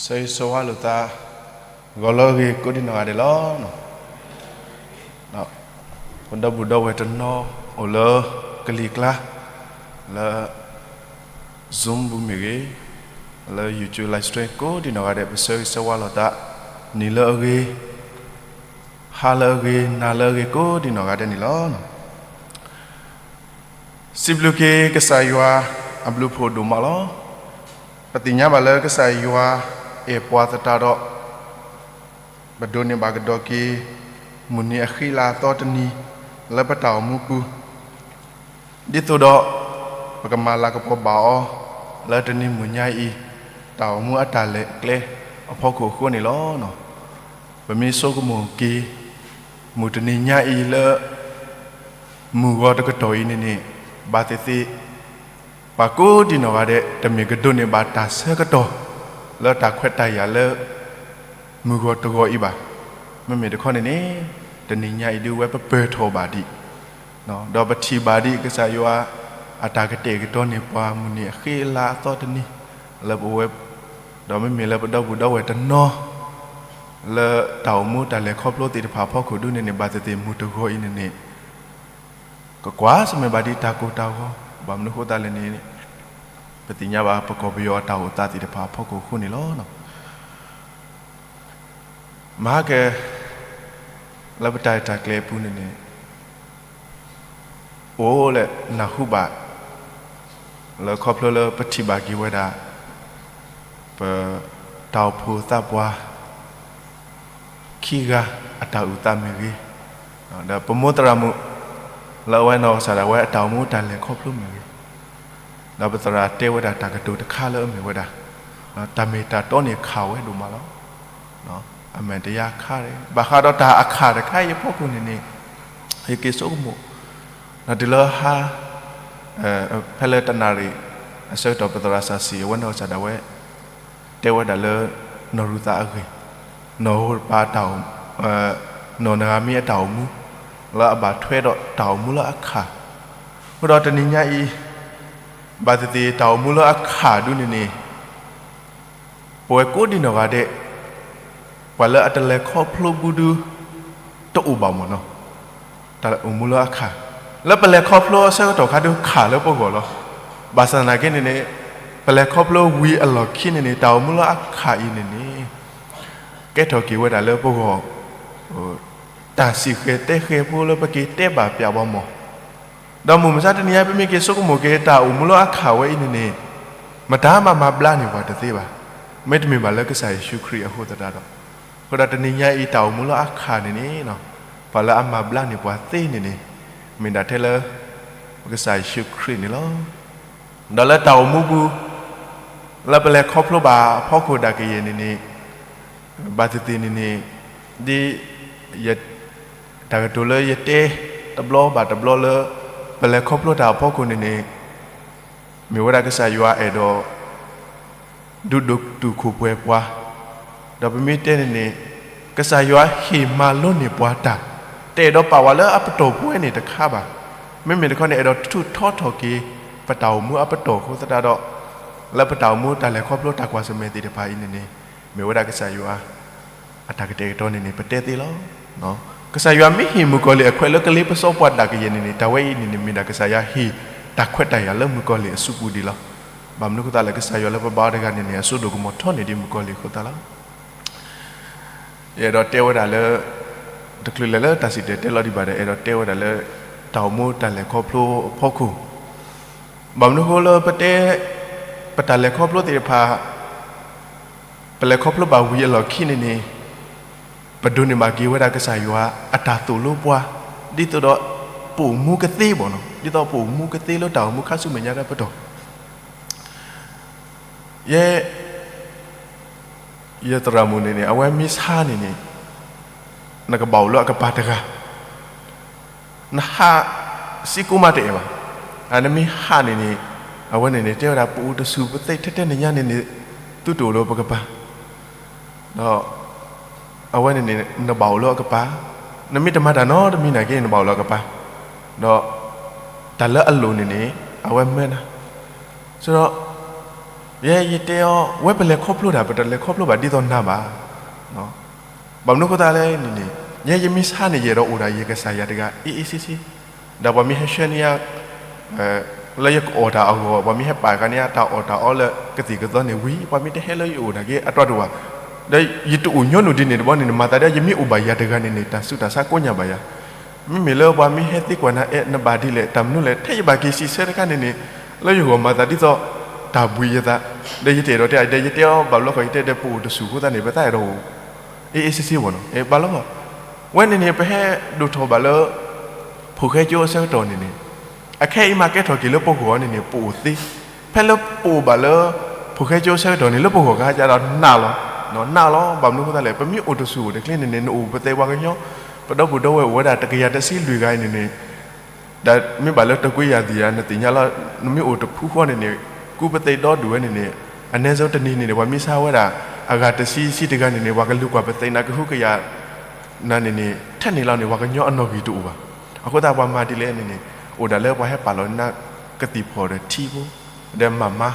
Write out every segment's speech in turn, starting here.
ဆၢဂ့ၤဆၢဝါလိာ်သး ဂီၤလၢအဂ့ၤကိးဒံနီၢ်ဂၤဒဲးလီၤ. ပဒီပုၢ်ဒီဝဲၢ်တနီၤအိၣ်လၢကလံၤကျါ လၢ Zoom ပူၤမ့ၢ်ဂ့ၤ, လၢ YouTube live stream ကိးဒံနီၢ်ဂၤဒဲး ပဆၢဂ့ၤဆၢဝါလိာ်သး နံၤလၢအဂ့ၤ, ဟါလၢအဂ့ၤ, နၤလၢအဂ့ၤ ကိးဒံနီၢ်ဂၤဒဲးန့ၣ်လီၤ. စံးဘျုးက့ၤကစၢ်ယွၤအဘျုးအဖှိၣ်ဒိၣ်မးလီၤ. ပသ့ၣ်ညါဘၣ်လၢကစၢ်ယွၤအဲၣ်ပှၤသတးဒီး ပဒိးန့ၢ်ဘၣ်ကဒီးက့ၤ မုၢ်နံၤအဃံအလၤအသီတနံၤ လၢပတၢ်အိၣ်မူပူၤ, ဒ်သိးဒီး ပကမၤလၤကပီၤဘၣ်အီၤ လၢတနံၤမုၢ်ညါအံၤ တၢ်အိၣ်မူအတၢ်လဲၤကျဲအဖီခိၣ်အဃိန့ၣ်လီၤ. ပမ့ၢ်ဆိကမိၣ်က့ၤ မုၢ်တနံၤညါအံၤလၢ မုၢ်ဂီၤတကတီၢ်အံၤန့ၣ်န့ၣ် ဘၣ်သ့ၣ်သ့ၣ် ပှၤကိးဒံနီၢ်ဂၤဒဲး တမ့ၢ်ကဒိးန့ၢ်ဘၣ်တၢ်ဆၢကတီၢ် လၢတၢ်ခွဲးတၢ်ယာ်လၢ မုၢ်ဂီၤတဂီၤအံၤဘၣ်. မ့မ့ၢ်တခီန့ၣ်န့ၣ် တနံၤညါအံၤဒုးဝဲပပၢၢ်ထီၣ်ဘၣ်ဒံး ဒီးပထံၣ်ဘၣ်ဒံးကစၢ်ယွၤ အတၢ်ကတဲာ်ကတီၤန့ၢ်ပှၤမုၢ်နံၤအဃံအလၤအသီတနံၤ လၢပဝဲ, ဒီးမ့မ့ၢ်လၢပဒီပုၢ်ဒီဝဲၢ်တနီၤ လၢတၢ်အိၣ်မူတၢ်လဲၤခီဖျိသ့ၣ်တဖၣ်အဖီခိၣ်ဒုးန့ၣ်န့ၣ် ဘၣ်သ့ၣ်သ့ၣ်မုၢ်တဂီၤအံၤန့ၣ်န့ၣ် ကကွၢ်ဆၢၣ်မဲာ်ဘၣ်ဒံးတၢ်ကိၢ်တၢ်ဂီၤ, ဘၣ်မနုၤဃိသတးလဲၣ်န့ၣ် ပသ့ၣ်ညါဘၣ်ပကီၢ်ပယီၤအတၢ်အိၣ်သးသ့ၣ်တဖၣ်အဖီခိၣ်အဃိန့ၣ်လီၤ. မဟါက လၢပတၢ်ရဲၣ်တၢ်ကျဲၤအပူၤန့ၣ်န့ၣ် အိၣ်လၢနၢ်ဟူဘၣ် လၢခီဖျိလၢပထံၣ်ဘၣ်က့ၤဝဲဒၣ် ပတၢ်အိၣ်ဖှိၣ်သးပှၢ် ခံဂၤအတၢ်အုၣ်သးမ့ၢ်ဂ့ၤ, ဒီးပမိၢ်သရၣ်မုၣ် လၢအဝဲနီၢ်ကစၢ်ဒၣ်ဝဲအတၢ်အိၣ်မူတၢ်လဲၤခီဖျိမ့ၢ်ဂ့ၤ, ဒီးပသရၣ်တဲဝဲဒၣ်တၢ်ကတိၤတခါလၢအမ့ၢ်ဝဲဒၣ် တၢ်မ့ၢ်တၢ်တီန့ၣ်ခးဝဲဒိၣ်မးလီၤ. အမဲာ်တယါခါ ဘၣ်ဃးဒီးတၢ်အခးတခါအံၤအဖီခိၣ်န့ၣ်န့ၣ် ယက့ၤဆိကမိၣ် တုၤလၢဟါ ဖဲလၢတနၣ်ရံၣ်အဆၢကတီၢ် ပသရၣ်စီဆှံအဝဲနီၢ်ကစၢ်ဒၣ်ဝဲ တဲဝဲဒၣ်လၢ နီၢ်ရူၤသးအဂ့ၢ်, နီၢ်ဟိၣ်တပၤတၢ်အိၣ် နီၢ်နဂၤမံအတၢ်အိၣ်မူ လၢအဘၣ်ထွဲဒီးတၢ်အိၣ်မူလၢအခး, အဃိဒီးတနံၤညါအံၤ ဘၣ်သ့ၣ်သ့ၣ်တၢ်အိၣ်မူလၢအခးဒုးန့ၣ်န့ၣ် ပဝဲကိးဒံနီၢ်ဂၤဒဲး ပှၤလၢအတလဲၤခီဖျိဘုဒု တအိၣ်ဘၣ်မ့ၢ်နီၤ, တၢ်အိၣ်မူလၢအခး, လၢပလဲၤခီဖျိအဆၢကတီၢ်ခါဒုးခးလၢပဂီၢ်လီၤ. ဘၣ်ဆၣ်သနာ်က့န့ၣ်န့ၣ် ပလဲၤခီဖျိဝံၤအလီၢ်ခံန့ၣ်န့ၣ် တၢ်အိၣ်မူလၢအခးအံၤန့ၣ်န့ၣ် ကဲထီၣ်က့ၤဝဲဒၣ်လၢပဂီၢ် တၢ်စံၣ်ဃဲၤတဲဃဲၤဖိလၢပက့ၤတဲဘၣ်ပျးဝဲမး, ဒီးမုၢ်မဆါတနံၤအံၤ ပမ့ၢ်က့ၤဆိကမိၣ်က့ၤတၢ်အိၣ်မူလၢအခးဝဲအံၤန့ၣ်န့ၣ် မတၤမၤမၤဘျါန့ၢ်ပှၤတသ့ဘၣ်. မ့တမ့ၢ်ဘၣ်လၢကစၢ်ယ့ၣ်ၡူးခရံာ်အဃိသတးဒီး, အဃိဒီးတနံၤညါအံၤတၢ်အိၣ်မူလၢအခးန့ၣ်န့ၣ် ပှၤလၢအမၤဘျါန့ၢ်ပှၤသ့န့ၣ်န့ၣ် မ့ၢ်ဒၣ်ထဲလၢ ကစၢ်ယ့ၣ်ၡူးခရံာ်န့ၣ်လီၤ. ဒီးလၢတၢ်အိၣ်မူပူၤ လၢပလဲၤခီဖျိဘၣ်အဖီခိၣ်ဒၣ်ကယဲၢ်န့ၣ်န့ၣ် ဘၣ်သ့ၣ်သ့ၣ်န့ၣ်န့ၣ် ဒ်ယ တၢ်ကတိၤလၢယတဲတဘျီဘၣ်တဘျီလၢ ပလဲၤခီဖျိတၢ်အဖီခိၣ်န့ၣ်န့ၣ် မ့ၢ်ဝဲဒၣ်ကစၢ်ယွၤအဲၣ်ဒိး ဒုးဒိၣ်တုာ်ခိၣ်ပှဲၤပှၤ, ဒီးပမ့ၢ်တဲန့ၣ်န့ၣ် ကစၢ်ယွၤဟ့ၣ်မၤလိန့ၢ်ပှၤတၢ်, တအဲၣ်ဒိးပာ်ဝဲလၢအပတီၢ်ပှဲၤန့ၣ်တခါဘၣ်. မ့မ့ၢ်တခီန့ၣ် အဲၣ်ဒိးထုးထီထီၣ်က့ၤ ပတၢ်အိၣ်မူအပတီၢ်အဃိသတးဒီး လၢပတၢ်အိၣ်မူတၢ်လဲၤခီဖျိတၢ်ကွၢ်ဆၢၣ်မဲာ်သ့ၣ်တဖၣ်အံၤန့ၣ်န့ၣ် မ့ၢ်ဝဲဒၣ်ကစၢ်ယွၤ အတၢ်ကတဲာ်ကတီၤန့ၣ်န့ၣ် ပတဲသ့လီၤ. ကစၢ်ယွၤမ့ၢ်ဟ့ၣ်မုၣ်ကီၤလံၢ်အခွဲးလၢကလ့ပစီပှၤဒၣ်ကယဲၢ်န့ၣ်န့ၣ် တၢ်ဝဲအံၤန့ၣ်န့ၣ် မ့ၢ်ဒၣ်ကစၢ်ယွၤဟ့ၣ်တၢ်ခွဲးတၢ်ယာ်လၢမုၣ်ကီၤလံၢ်အစုပူၤဒံးလီၤ. ဘၣ်မနုၤအဃိသတးလဲၣ် ကစၢ်ယွၤလၢပဘါအီၤတဂၤန့ၣ်န့ၣ် အစိဒိၣ်ကမီၤထီန့ၢ်ဒံးမုၣ်ကီၤလံၢ်အဃိသတးလီၤ. ယအဲၣ်ဒိးတဲဝဲဒၣ်လၢ တချုးလဲၤလၢတၢ်စံၣ်တဲၤတဲလီၤဒံးဘၣ်ဒီး အဲၣ်ဒိးတဲဝဲဒၣ်လၢ တၢ်အိၣ်မူတၢ်လဲၤခီဖျိအဖီခိၣ်, ဘၣ်မနုၤအဃိလၢပတဲ ပတၢ်လဲၤခီဖျိသ့ၣ်တဖၣ် ပလဲၤခီဖျိဘၣ်ဝံၤအလီၢ်ခံန့ၣ်န့ၣ် ပဒိးန့ၢ်ဘၣ်က့ၤဝဲဒၣ်ကစၢ်ယွၤအတၢ်သိၣ်လိပှၤ ဒ်သိးဒီး ပအိၣ်မူကသ့ဘၣ်နီၤ, ဒ်သိးပအိၣ်မူကသ့လၢတၢ်အိၣ်မူခါဆူမဲာ်ညါတၢ်ပတီၢ် ယဲ ယသရၣ်မုၣ်န့ၣ်န့ၣ် အဝဲမ့ၢ်ဆါန့ၣ်န့ၣ် နကဘၣ်အိၣ်လၢအကပၤတဂၤ, နဟးစ့ၢ်ကီးမးတအဲၣ်ဘၣ်. နမ့ၢ်ဟးန့ၣ်န့ၣ် အဝဲန့ၣ်န့ၣ် တဲဝဲဒၣ် ပအိၣ်တဆူၣ်ပသ့ထဲထဲန့ၣ်ညါန့ၣ်န့ၣ် သုတအိၣ်လၢပကပၤ ဒီး အဝဲန့ၣ်န့ၣ် နဘၣ်အိၣ်လၢအကပၤ, နမ့ၢ်တမၤတၢ်နီတမံၤနာ်က့ နဘၣ်အိၣ်လၢအကပၤ, ဒီး တၢ်လၢအလိၣ်န့ၣ်န့ၣ် အဝဲမၢနၤ, ဆိုတော့ ယဲယတဲအီၤ ဝဲပလဲၤခီဖျိတၢ် ပတလဲၤခီဖျိဘၣ်ဒ်သိးနၤဘၣ်. ဘၣ်မနုၤအဃိသတးလဲၣ်န့ၣ်န့ၣ်, ယဲယမ့ၢ်ဆါန့ၣ် ယအဲၣ်ဒိးအိၣ်ဒၣ်ယကစၢ်ယွၤတဂၤ အ့အ့ဆ့ဆ့, ဒီးပှၤမ့ၢ်ဟဲဆှၢန့ၢ်ယၤ လၢယကအီၣ်တၢ်အဂီၢ် ပှၤမ့ၢ်ဟဲပာ်ဃာ်န့ၢ်ယၤတၢ်အီၣ်တၢ်အီလၢကသံၣ်ကသီန့ၣ်ဝံၤ ပှၤမ့ၢ်တဟဲလၢယအိၣ်နာ်က့ အတီတအိၣ်ဘၣ်. ဒီးယတအိၣ်ညီနုၢ်ဒ်န့ၣ်တဘျီန့ၣ်န့ၣ် မၤသးဒ်ယမ့ၢ်အိၣ်ဘၣ်ယၤတဂၤန့ၣ်န့ၣ် တၢ်ဆူးတၢ်ဆါကိးညါဘၣ်ယၤ. မ့မ့ၢ်လၢပှၤမ့ၢ်ဟဲသံကွၢ်နၤ အဲၣ် နဘၣ်ဒ်လဲၣ် တၢ်မနုၤလဲၣ် ထဲယဘၣ်က့ၤစံးဆၢတခါန့ၣ်န့ၣ် လၢယဂီၢ်မၤသးဒ်သိး တၢ်ဘှံးယသး, ဒီးယတအဲၣ်ဒိးတဲ ဒီးယတဲအီၤဘၣ်ဘျီဃီ ယတဲဒီးပအိၣ်တဆူၣ်အဃိသတးန့ၣ် ပသးအဲၣ်ဒိးအိၣ် အ့အ့ဆ့ဆ့ဘၣ်နီၤ ဘၣ်လီၤ. ဝဲန့ၣ်န့ၣ် ပဟဲဒိၣ်ထီၣ်ဘၣ်လၢ ဖိၣ်ဃဲကၠိအဆၢကတီၢ်န့ၣ်န့ၣ်, အခဲအံၤမးကဲထီၣ်က့ၤလၢပဂီၢ်န့ၣ်န့ၣ် ပအိၣ်သ့, ဖဲလၢပအိၣ်ဘၣ်လၢ ဖိၣ်ဃဲကၠိအဆၢကတီၢ်န့ၣ် လၢပဂီၢ်ကဟါကဒီးနးလီၤ, နးလီၤ ဘၣ်မနုၤအဃိသတးလဲၣ် ပမ့ၢ်အိၣ်တဆူၣ်အိၣ်တချ့န့ၣ်န့ၣ် နအိၣ်ပသဲပှၤကညီ, ပဒီပုၢ်ဒီဝဲၢ်အိၣ်ဝဲဒၣ်တကယၤတဆံလွံၢ်ဂၤအံၤန့ၣ်န့ၣ် ဒီးမ့ၢ်ဘၣ်လၢတကွ့ယၤသံၣ်ယၤ နသ့ၣ်ညါလီၤ, နမ့ၢ်အိၣ်တဖုဃီန့ၣ်န့ၣ် ကူပသ့ဒီဒူၣ်ဝဲန့ၣ်န့ၣ်, အနည်းဆုံးတနံၤန့ၣ်န့ၣ် ပှၤမ့ၢ်ဆါဝဲဒၣ် အဂၤတဆံဆံတဂၤန့ၣ်န့ၣ် ပှၤကလူၤကွၢ်ပသ့နၤ ကဟုကယာ်နၤန့ၣ်န့ၣ် ထဲန့ၣ်လီၤန့ၣ် ပှၤကညီအနီၣ်ဂံၢ်တအိၣ်ဘၣ်. အဃိသတးပှၤမၤဒ်လဲၣ်န့ၣ်န့ၣ် အိၣ်ဒၣ်လၢပှၤဟဲပာ်လီၤနၤ ကသံၣ်ဖီၣ်ဒီးထံဖိ ဒီးမၤမါ,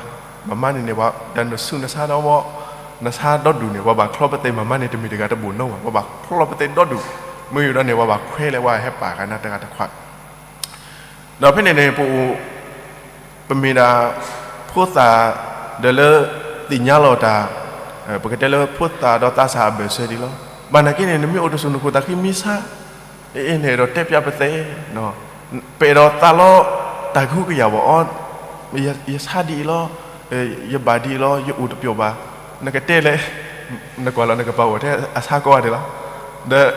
မၤမါန့ၣ်န့ၣ် ဒီးနဆူးနဆါဒီး နဆါဒီဒူၣ်န့ၣ် ပှၤဘၣ်ချီပသ့မၤမါန့ၣ် တမ့ၢ်တဂၤတဘိၣ်နီဘၣ်, ပှၤဘၣ်ချီပသ့ဒီဒူၣ်, မ့ၢ်ယိၤဒီးန့ၣ် ပှၤဘၣ်ခွဲးလၢပှၤဟဲပာ်ဃာ်နၤတဂၤတခွး ဒီးဖဲန့ၣ်န့ၣ် ပအိၣ် ပမ့ၢ်ဒၣ် ဖိသၣ် ဒီးလၢ သ့ၣ်ညါလီၤတၢ်, ပကတဲလၢဖိသၣ်ဒီးသးစၢ်အဘၢၣ်စၢၤဒံးလီၤ. ဘၣ်နာ်က့န့ၣ် နမ့ၢ်အိၣ်တဆူၣ်နခိၣ်သးဃံမ့ၢ်ဆါ, အ့ အ့ နအဲၣ်ဒိးတဲပျးပသဲ, ပအဲၣ်ဒိးသးလီ တၢ်ကဟုကယာ်ဘၣ်အီၤ, ယဆါဒ်အံၤလီၤ, ယဘၣ်ဒ်အံၤလီၤ, ယအိၣ်တပျီၢ်ဘၣ်, နကတဲလဲၣ်, နကွၢ်လီၤနကပာ်အိၣ်ထဲအဆါကီးဂၤဒဲးလီၤ. ဒီး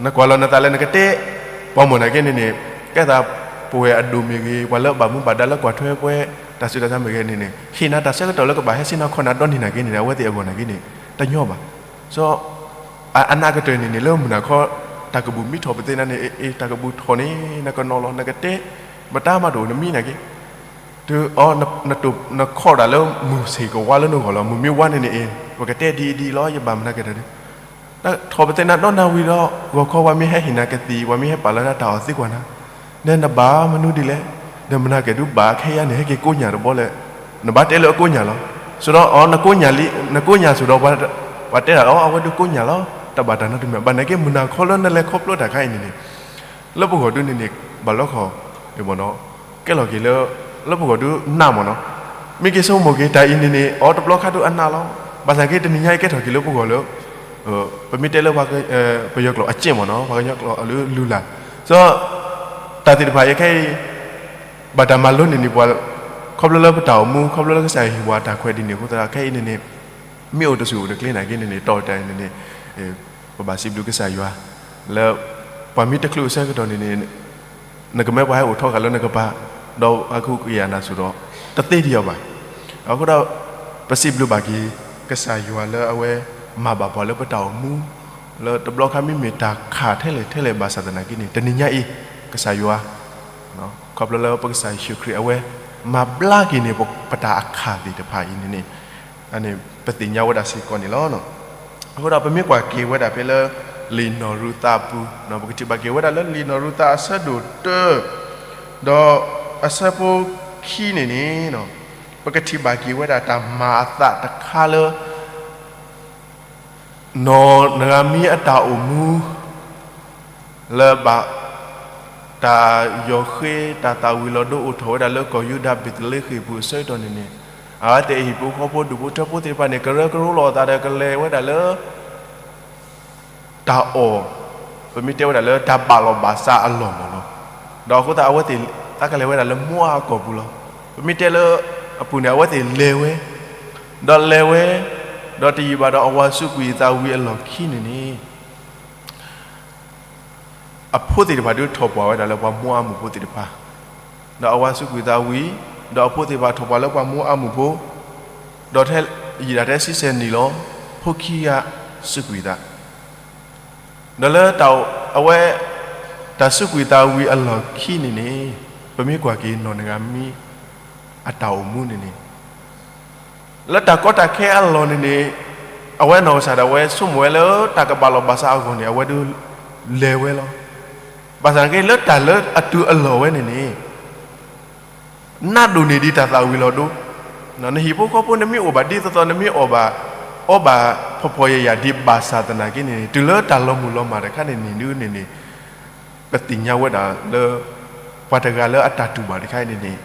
နကွၢ်လီၤနသးလၢနကတဲ, ပှၤမိၢ်နာ်က့န့ၣ်န့ၣ်, ကဲသးပဝဲၢ်အဒိၣ်မ့ၢ်ဂ့ၤ, ပှၤလၢဘၣ်မူဘၣ်ဒါလၢကွၢ်ထွဲပှဲၤ တၢ်ဆူးတၢ်ဆါမ့ၢ်ဂ့ၤန့ၣ်န့ၣ်, ဟ့ၣ်နၤတၢ်ဆၢကတီၢ်လၢကဘၣ်ဟဲဆ့ၣ်နီၤခီနၤဒီနံၤနာ်က့န့ၣ် အဝဲသ့ၣ်အဂီၢ်နာ်က့န့ၣ် တညီဘၣ်. စီၤ အနးကတၢၢ်န့ၣ်န့ၣ် လၢမုၢ်နၤခီ တၢ်ကဘူၣ်မ့ၢ်ထီၣ်ပသ့နၤန့ၣ် အ့ တၢ်ကဘူၣ်ထီၣ်န့ၣ် နကနီၤလီၤ နကတဲ, မတၤမးတအိၣ်နမံနာ်က့ တုၤအီၤ နခိးဒၣ်လၢမုၢ်ဆ့ၣ်ကဝါလၢနဂီၢ်လီၤ. မုၢ်မ့ၢ်ဝါန့ၣ်န့ၣ် အ့ ပကတဲဒ်အံၤဒ်အံၤလီၤ ယဘၣ်မနုၤကတၢၢ်ဒီး ထီၣ်ပသ့နၤဒီနၤဝံၤဒီး ဂီၤခီပှၤမ့ၢ်ဟဲဟ့ၣ်နၤကသံၣ် ပှၤမ့ၢ်ဟဲပာ်လီၤနၤတၢ်အီၣ်သံကွၢ်နၤ, ဒီးနဘၣ်မနုၤဒ်လဲၣ်, ဒီးမနုၤကဲဒုးဘၣ်ခဲယါန့ၣ် ဟဲက့ၤကိးညၣ်တဘီလဲၣ်, နဘၣ်တဲလၢအကိးညၣ်လီၤ. ဆိဒီးအီၤ နကိးညၣ်လံ နကိးညၣ်ဆိဒီး ပှၤတဲဒၣ်အီၤ အဝဲဒုးကိးညၣ်လီၤ တၢ်ဘၣ်တၢ်နီတမံၤ ဘၣ်နာ်က့ မုၢ်နၤခီလၢနလဲၤခီဖျိတၢ်ခါအံၤန့ၣ်န့ၣ် လၢပဂီၢ်ဒုန့ၣ်န့ၣ် ဘၣ်လီခီၣ် ကဲလီၤက့ၤလၢ လၢပဂီၢ်ဒုနးမ့ၢ်နီၤ, မ့ၢ်က့ၤဆိကမိၣ်က့ၤတၢ်အံၤန့ၣ်န့ၣ် အီၤတဘျီခါဒုအနးလီၤ. ဘၣ်ဆၣ်က့ တနံၤညါအံၤကဲထီၣ်က့ၤလၢပဂီၢ်လၢ ပမ့ၢ်တဲလၢ ပယီၤကျိာ်အကျင့်မ့ၢ်နီၤ ပှၤကညီကျိာ်လၢလူလၢ်, စီၤ တၢ်သ့ၣ်တဖၣ်အံၤခဲအံၤ ဘၣ်တၢ်မၤလိန့ၢ်န့ၢ်ပှၤ ခီဖျိလၢပတၢ်အိၣ်မူ ခီဖျိလၢကစၢ်ယွၤဟ့ၣ်ပှၤတၢ်ခွဲးဒ်န့ၣ်အဃိသတး ခဲအံၤန့ၣ်န့ၣ် မ့ၢ်အိၣ်တဆူၣ်အိၣ်တချ့နာ်က့န့ၣ်န့ၣ် တီၢ်တၢ်အံၤန့ၣ်န့ၣ် ပဘၣ်စံးဘျုးကစၢ်ယွၤ လၢ ပှၤမ့ၢ်တချုးအဆၢကတီၢ်န့ၣ်န့ၣ် နကမၢပှၤဟဲအိၣ်ထီဃာ်လၢနကပၤ ဒီးဟဲကဟုကယာ်နၤဆိဒီး တသ့ဒံးအီၤဘၣ်. အဃိဒီး ပစံးဘျုးဘၣ်က့ၤ ကစၢ်ယွၤလၢအဝဲ မၤဘၣ်ပှၤလၢပတၢ်အိၣ်မူ လၢတဘျီခါမ့မ့ၢ်တၢ်ခးထဲလဲၣ်ထဲလဲၣ်ဘၣ်ဆၣ်သနာ်က့န့ၣ် တနံၤညါအံၤ ကစၢ်ယွၤ ခီဖျိလၢပကစၢ်ယ့ၣ်ၡူးခရံာ်အဝဲ မၤဘျါက့ၤန့ၢ် ပတၢ်အခၣ်သ့ၣ်တဖၣ်အံၤန့ၣ်န့ၣ် ပသ့ၣ်ညါဝဲဒၣ်စ့ၢ်ကီးန့ၣ်လီၤ. အဃိဒီးပမ့ၢ်ကွၢ်က့ၤဝဲဒၣ်ဖဲလၢ လံာ်နီၢ်ရူၤသးအပူၤ ပကထံၣ်ဘၣ်က့ၤဝဲဒၣ်လၢလံာ်နီၢ်ရူၤသးအဆၢဒိၣ်တၢ ဒီးအဆၢဖိခံန့ၣ်န့ၣ် ပကထံၣ်ဘၣ်က့ၤဝဲဒၣ်တၢ်မၤအသးတခါလၢ နီၢ်နဂၤမံအတၢ်အိၣ်မူ လၢဘၣ် တၢ်ယီၤဃ့ တၢ်သၣ်ဝံၤလီၤဒိအိၣ်ထီၣ်ဝဲဒၣ်လၢကီၢ်ယူဒၤဘ့းသလ့ဃ့ၣ်ပူၤအဆၢကတီၢ်န့ၣ်န့ၣ် အဝဲသ့ၣ်အဟံၣ်ဖိဃီဖိဒူၣ်ဖိထၢဖိသ့ၣ်တဖၣ်န့ၣ် ကရၢကရိလီၤအသးဒီးကလဲၤဝဲဒၣ်လၢ တၢ်အီၣ် ပမ့ၢ်တဲဝဲဒၣ်လၢတၢ်ဘၣ်လီၢ်ဘၣ်စးအလီၢ်မ့ၢ်နီၤ, ဒီးအဃိသတးအဝဲသ့ၣ် သးကလဲၤဝဲဒၣ်လၢမူအါအကီၢ်ပူၤလီၤ. ပမ့ၢ်တဲလၢအပူၤန့ၣ် အဝဲသ့ၣ်လဲၤဝဲ ဒီးလဲၤဝဲ ဒီးတယံာ်ဘၣ်ဒီးအဝၤစူးကွံာ်အသးဝံၤအလီၢ်ခံန့ၣ်န့ၣ် အဖိသ့ၣ်တဖၣ်ဒုးထီၣ်ပှၢ်ဝဲဒၣ်လၢပှၤမူအါမုၣ်ဖိသ့ၣ်တဖၣ်, ဒီးအဝၤစူးကွံာ်သးဝံၤ ဒီးအဖိသ့ၣ်တဖၣ်ထီၣ်ပှၢ်လၢပှၤမူအါမုၣ်ဖိ, ဒီးထဲယံာ်ဒၣ်ထဲဆံဆဲၣ်နံၣ်လီၤ ဖိခံဂၤစူးကွံာ်သး ဒီးလၢတၢ်အဝဲ တၢ်စူးကွံာ်သးဝံၤအလီၢ်ခံန့ၣ်န့ၣ် ပမ့ၢ်ကွၢ်က့ၤနီၢ်နဂၤမံ အတၢ်အိၣ်မူန့ၣ်န့ၣ် လၢတၢ်ကီတၢ်ခဲအလီၢ်န့ၣ်န့ၣ် အဝဲနီၢ်ကစၢ်ဒၣ်ဝဲဆိကမိၣ်ဝဲလၢတၢ်ကဘၣ်လီၢ်ဘၣ်စးအဂီၢ်န့ၣ် အဝဲဒုးလဲၤဝဲလီၤ. ဘၣ်ဆၣ်က့ လၢတၢ်လၢအတုၤအလီၢ်ဝဲန့ၣ်န့ၣ် နးဒိၣ်န့ၢ်ဒံးတၢ်သၣ်ဝံၤလီၤဒိ နဟံၣ်ဖိဃီဖိနမ့ၢ်အိၣ်ဘၣ်ဒ်သိးသိး နမ့ၢ်အီၣ်ဘၣ် အီဘၣ်ဖှီၣ်ဖှီၣ်ယာ်ယာ်ဒံးဘၣ်ဆၣ်သနာ်က့န့ၣ်န့ၣ် တုၤလၢတၢ်လီၤမုၢ်လီၤမၢ်တခါန့ၣ်န့ၣ်ဒုန့ၣ်န့ၣ် ပသ့ၣ်ညါဝဲဒၣ်လၢ ပှၤတဂၤလၢအတၢ်တူၢ်ဘၣ်တခါအံၤန့ၣ်န့ၣ်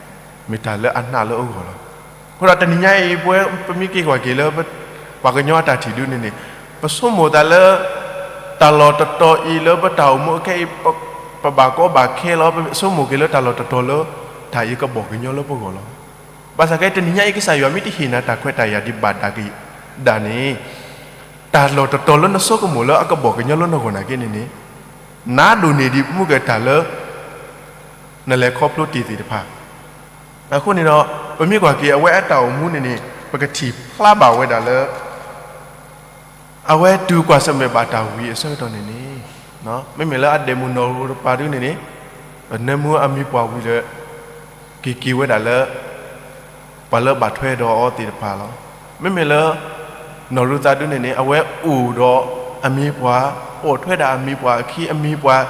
မ့ၢ်တၢ်လၢအနးလၢအဂီၢ်လီၤ. အဃိဒီးတနံၤညါအံၤ ပဝဲပမ့ၢ်က့ၤကွၢ်က့ၤလၢ ပှၤကညီအတၢ်ထံၣ်ဒုန့ၣ်န့ၣ် ပဆိကမိၣ်သးလၢ တၢ်လီၢ်တတီၤအံၤလၢပတၢ်အိၣ်မူအခဲအံၤ ပဘၣ်ကီဘၣ်ခဲလီၤ. ပဆိကမိၣ်က့ၤလၢတၢ်လီၢ်တတီၤလၢ တၢ်အံၤကဘီၣ်ကညီလၢပဂီၢ်လီၤ. ဘၣ်ဆၣ်ကဲတနံၤညါအံၤ ကစၢ်ယွၤမ့ၢ်တဟ့ၣ်နၤတၢ်ခွဲးတၢ်ယာ်ဒံးဘၣ်ဒၣ်က့ၤဒၣ်န့ၣ် တၢ်လီၢ်တတီၤလၢနဆိကမိၣ်လၢအကဘီၣ်ကညီလၢနဂီၢ်နာ်က့န့ၣ်န့ၣ် နၤဒိၣ်န့ၢ်ဒံးမူက့ၤတၢ်လၢ နလဲၤခီဖျိတ့ၢ်သ့ၣ်တဖၣ်. အဃိန့ၣ်ဒီး ပမ့ၢ်ကွၢ်က့ၤအဝဲအတၢ်အိၣ်မူန့ၣ်န့ၣ် ပကထံၣ်ဖျါဘၣ်ဝဲဒၣ်လၢ အဝဲတုၤကွၢ်ဆၢၣ်မဲာ်ဘၣ်တၢ်ဝံၤအဆၢကတီၢ်န့ၣ်န့ၣ် မ့မ့ၢ်လၢအဒဲးမုၢ်နီၢ်ရူၤတပၤဒုန့ၣ်န့ၣ် ပနၢမူအမံၤပှၢ်ဝံၤဒီး က့ၤက့ၤဝဲဒၣ်လၢ ပှၤလၢဘၣ်ထွဲဒီးအီၤသ့ၣ်တဖၣ်လီၤ. မ့မ့ၢ်လၢ နီၢ်ရူၤသးဒုန့ၣ်န့ၣ် အဝဲအိၣ်ဒီးအမံၤပှၢ်, ပိာ်ထွဲဒၣ်အမံၤပှၢ်အခံ အမံၤပှၢ်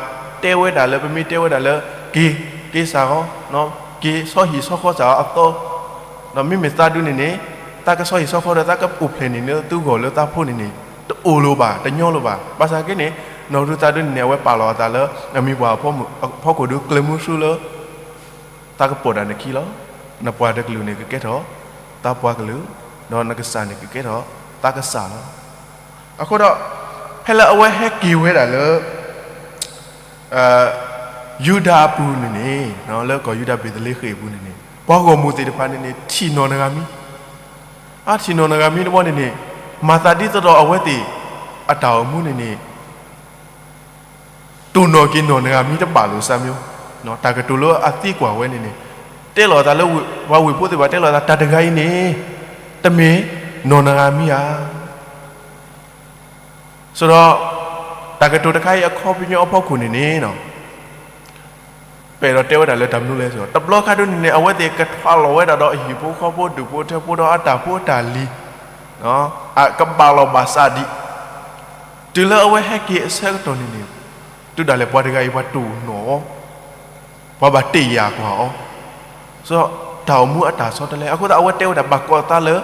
တဲဝဲဒၣ်လၢ ပမ့ၢ်တဲဝဲဒၣ်လၢ က့ၤ, က့ၤစၢ်အီၤ, က့ၤဆီဟံၣ်ဆီဃီစၢ်အီၤအသီ, ဒီးမ့မ့ၢ်သးဒုန့ၣ်န့ၣ် သးကဆီဟံၣ်ဆီဃီဒီး သးကအိၣ်ဖျဲၣ်န့ၢ်လၢသုဂီၢ်လၢသးဖိန့ၣ်န့ၣ် တအိၣ်လိာ်ဘၣ်, တညီလိာ်ဘၣ်. ဘၣ်ဆၣ်က့န့ၣ် နီၢ်ရူၤသးဒုန့ၣ်န့ၣ် အဝဲပာ်လီၤအသးလၢ အမံၤပှၢ်အဖီခိၣ်ဒု ကျဲၤမုဆူလၢ သးကပိာ်ဒၣ်နခံလီၤ. နပှၤတကလုာ်န့ၣ်ကကဲထီၣ် သးပှၤကလုာ်, ဒီးနကစၢ်န့ၣ်ကကဲထီၣ် သးကစၢ်လီၤ. အဃိဒီး ဖဲလၢအဝဲဟဲက့ၤဝဲဒၣ်လၢ ယူဒၤအပူၤန့ၣ်န့ၣ် လၢကီၢ်ယူဒၤဘ့းသလ့ဃ့ၣ်အပူၤန့ၣ်န့ၣ် ပှၤဂီၢ်မုၢ်သ့ၣ်တဖၣ်န့ၣ်န့ၣ် ထံၣ်နီၢ်နဂၤမံၤ, အထံၣ်နီၢ်နဂၤမံၤတဘျီန့ၣ်န့ၣ် မၤသးဒ်သိးဒီးအဝဲသ့ၣ် အတၢ်အိၣ်မူန့ၣ်န့ၣ် တိၢ်နီၣ်က့ၤနီၢ်နဂၤမံၤတဘၣ်လိာ်စၢ်မ့ၢ်, တၢ်ကတိၤလၢအသံကွၢ်ဝဲန့ၣ်န့ၣ် တဲလီၤအသးလၢ ပှၤဝ့ၢ်ဖိသ့ၣ်တဖၣ်တဲလီၤအသး တၢ်တဂၤအံၤန့ၣ် တမ့ၢ်နီၢ်နဂၤမံၤဧါ. ဆိုတော့ တၢ်ကတိၤတခါအံၤအခီပညီအဖီခိၣ်န့ၣ်န့ၣ် ပအဲၣ်ဒိးတဲဝဲဒၣ်လၢတၢ်မနုၤလဲၣ်ဆို တဘျီခါဒုန့ၣ်န့ၣ် အဝဲသ့ၣ်ကထွးလီၤဝဲဒၣ်ဒီးအဟံၣ်ဖိဃီဖိ ဒူၣ်ဖိထၢဖိဒီးအတၢ်ဖိအတၢ်လံၤ ကဘၣ်လီၤဘၣ်စးဒံး တုၤလၢအဝဲဟဲက့ၤအဆၢကတီၢ်န့ၣ်န့ၣ် တုၤဒၣ်လဲာ်ပှၤတဂၤအံၤ ပှၤတိၢ်နီၣ်အီၤ, ပှၤဘၣ်တ့ၢ်ယာ်ကွၢ်အီၤ, စီၤ တၢ်အိၣ်မူအတၢ်ဆီတလဲ အဃိသတးအဝဲတဲဝဲဒၣ် ဘၣ်ကိးသးလၢ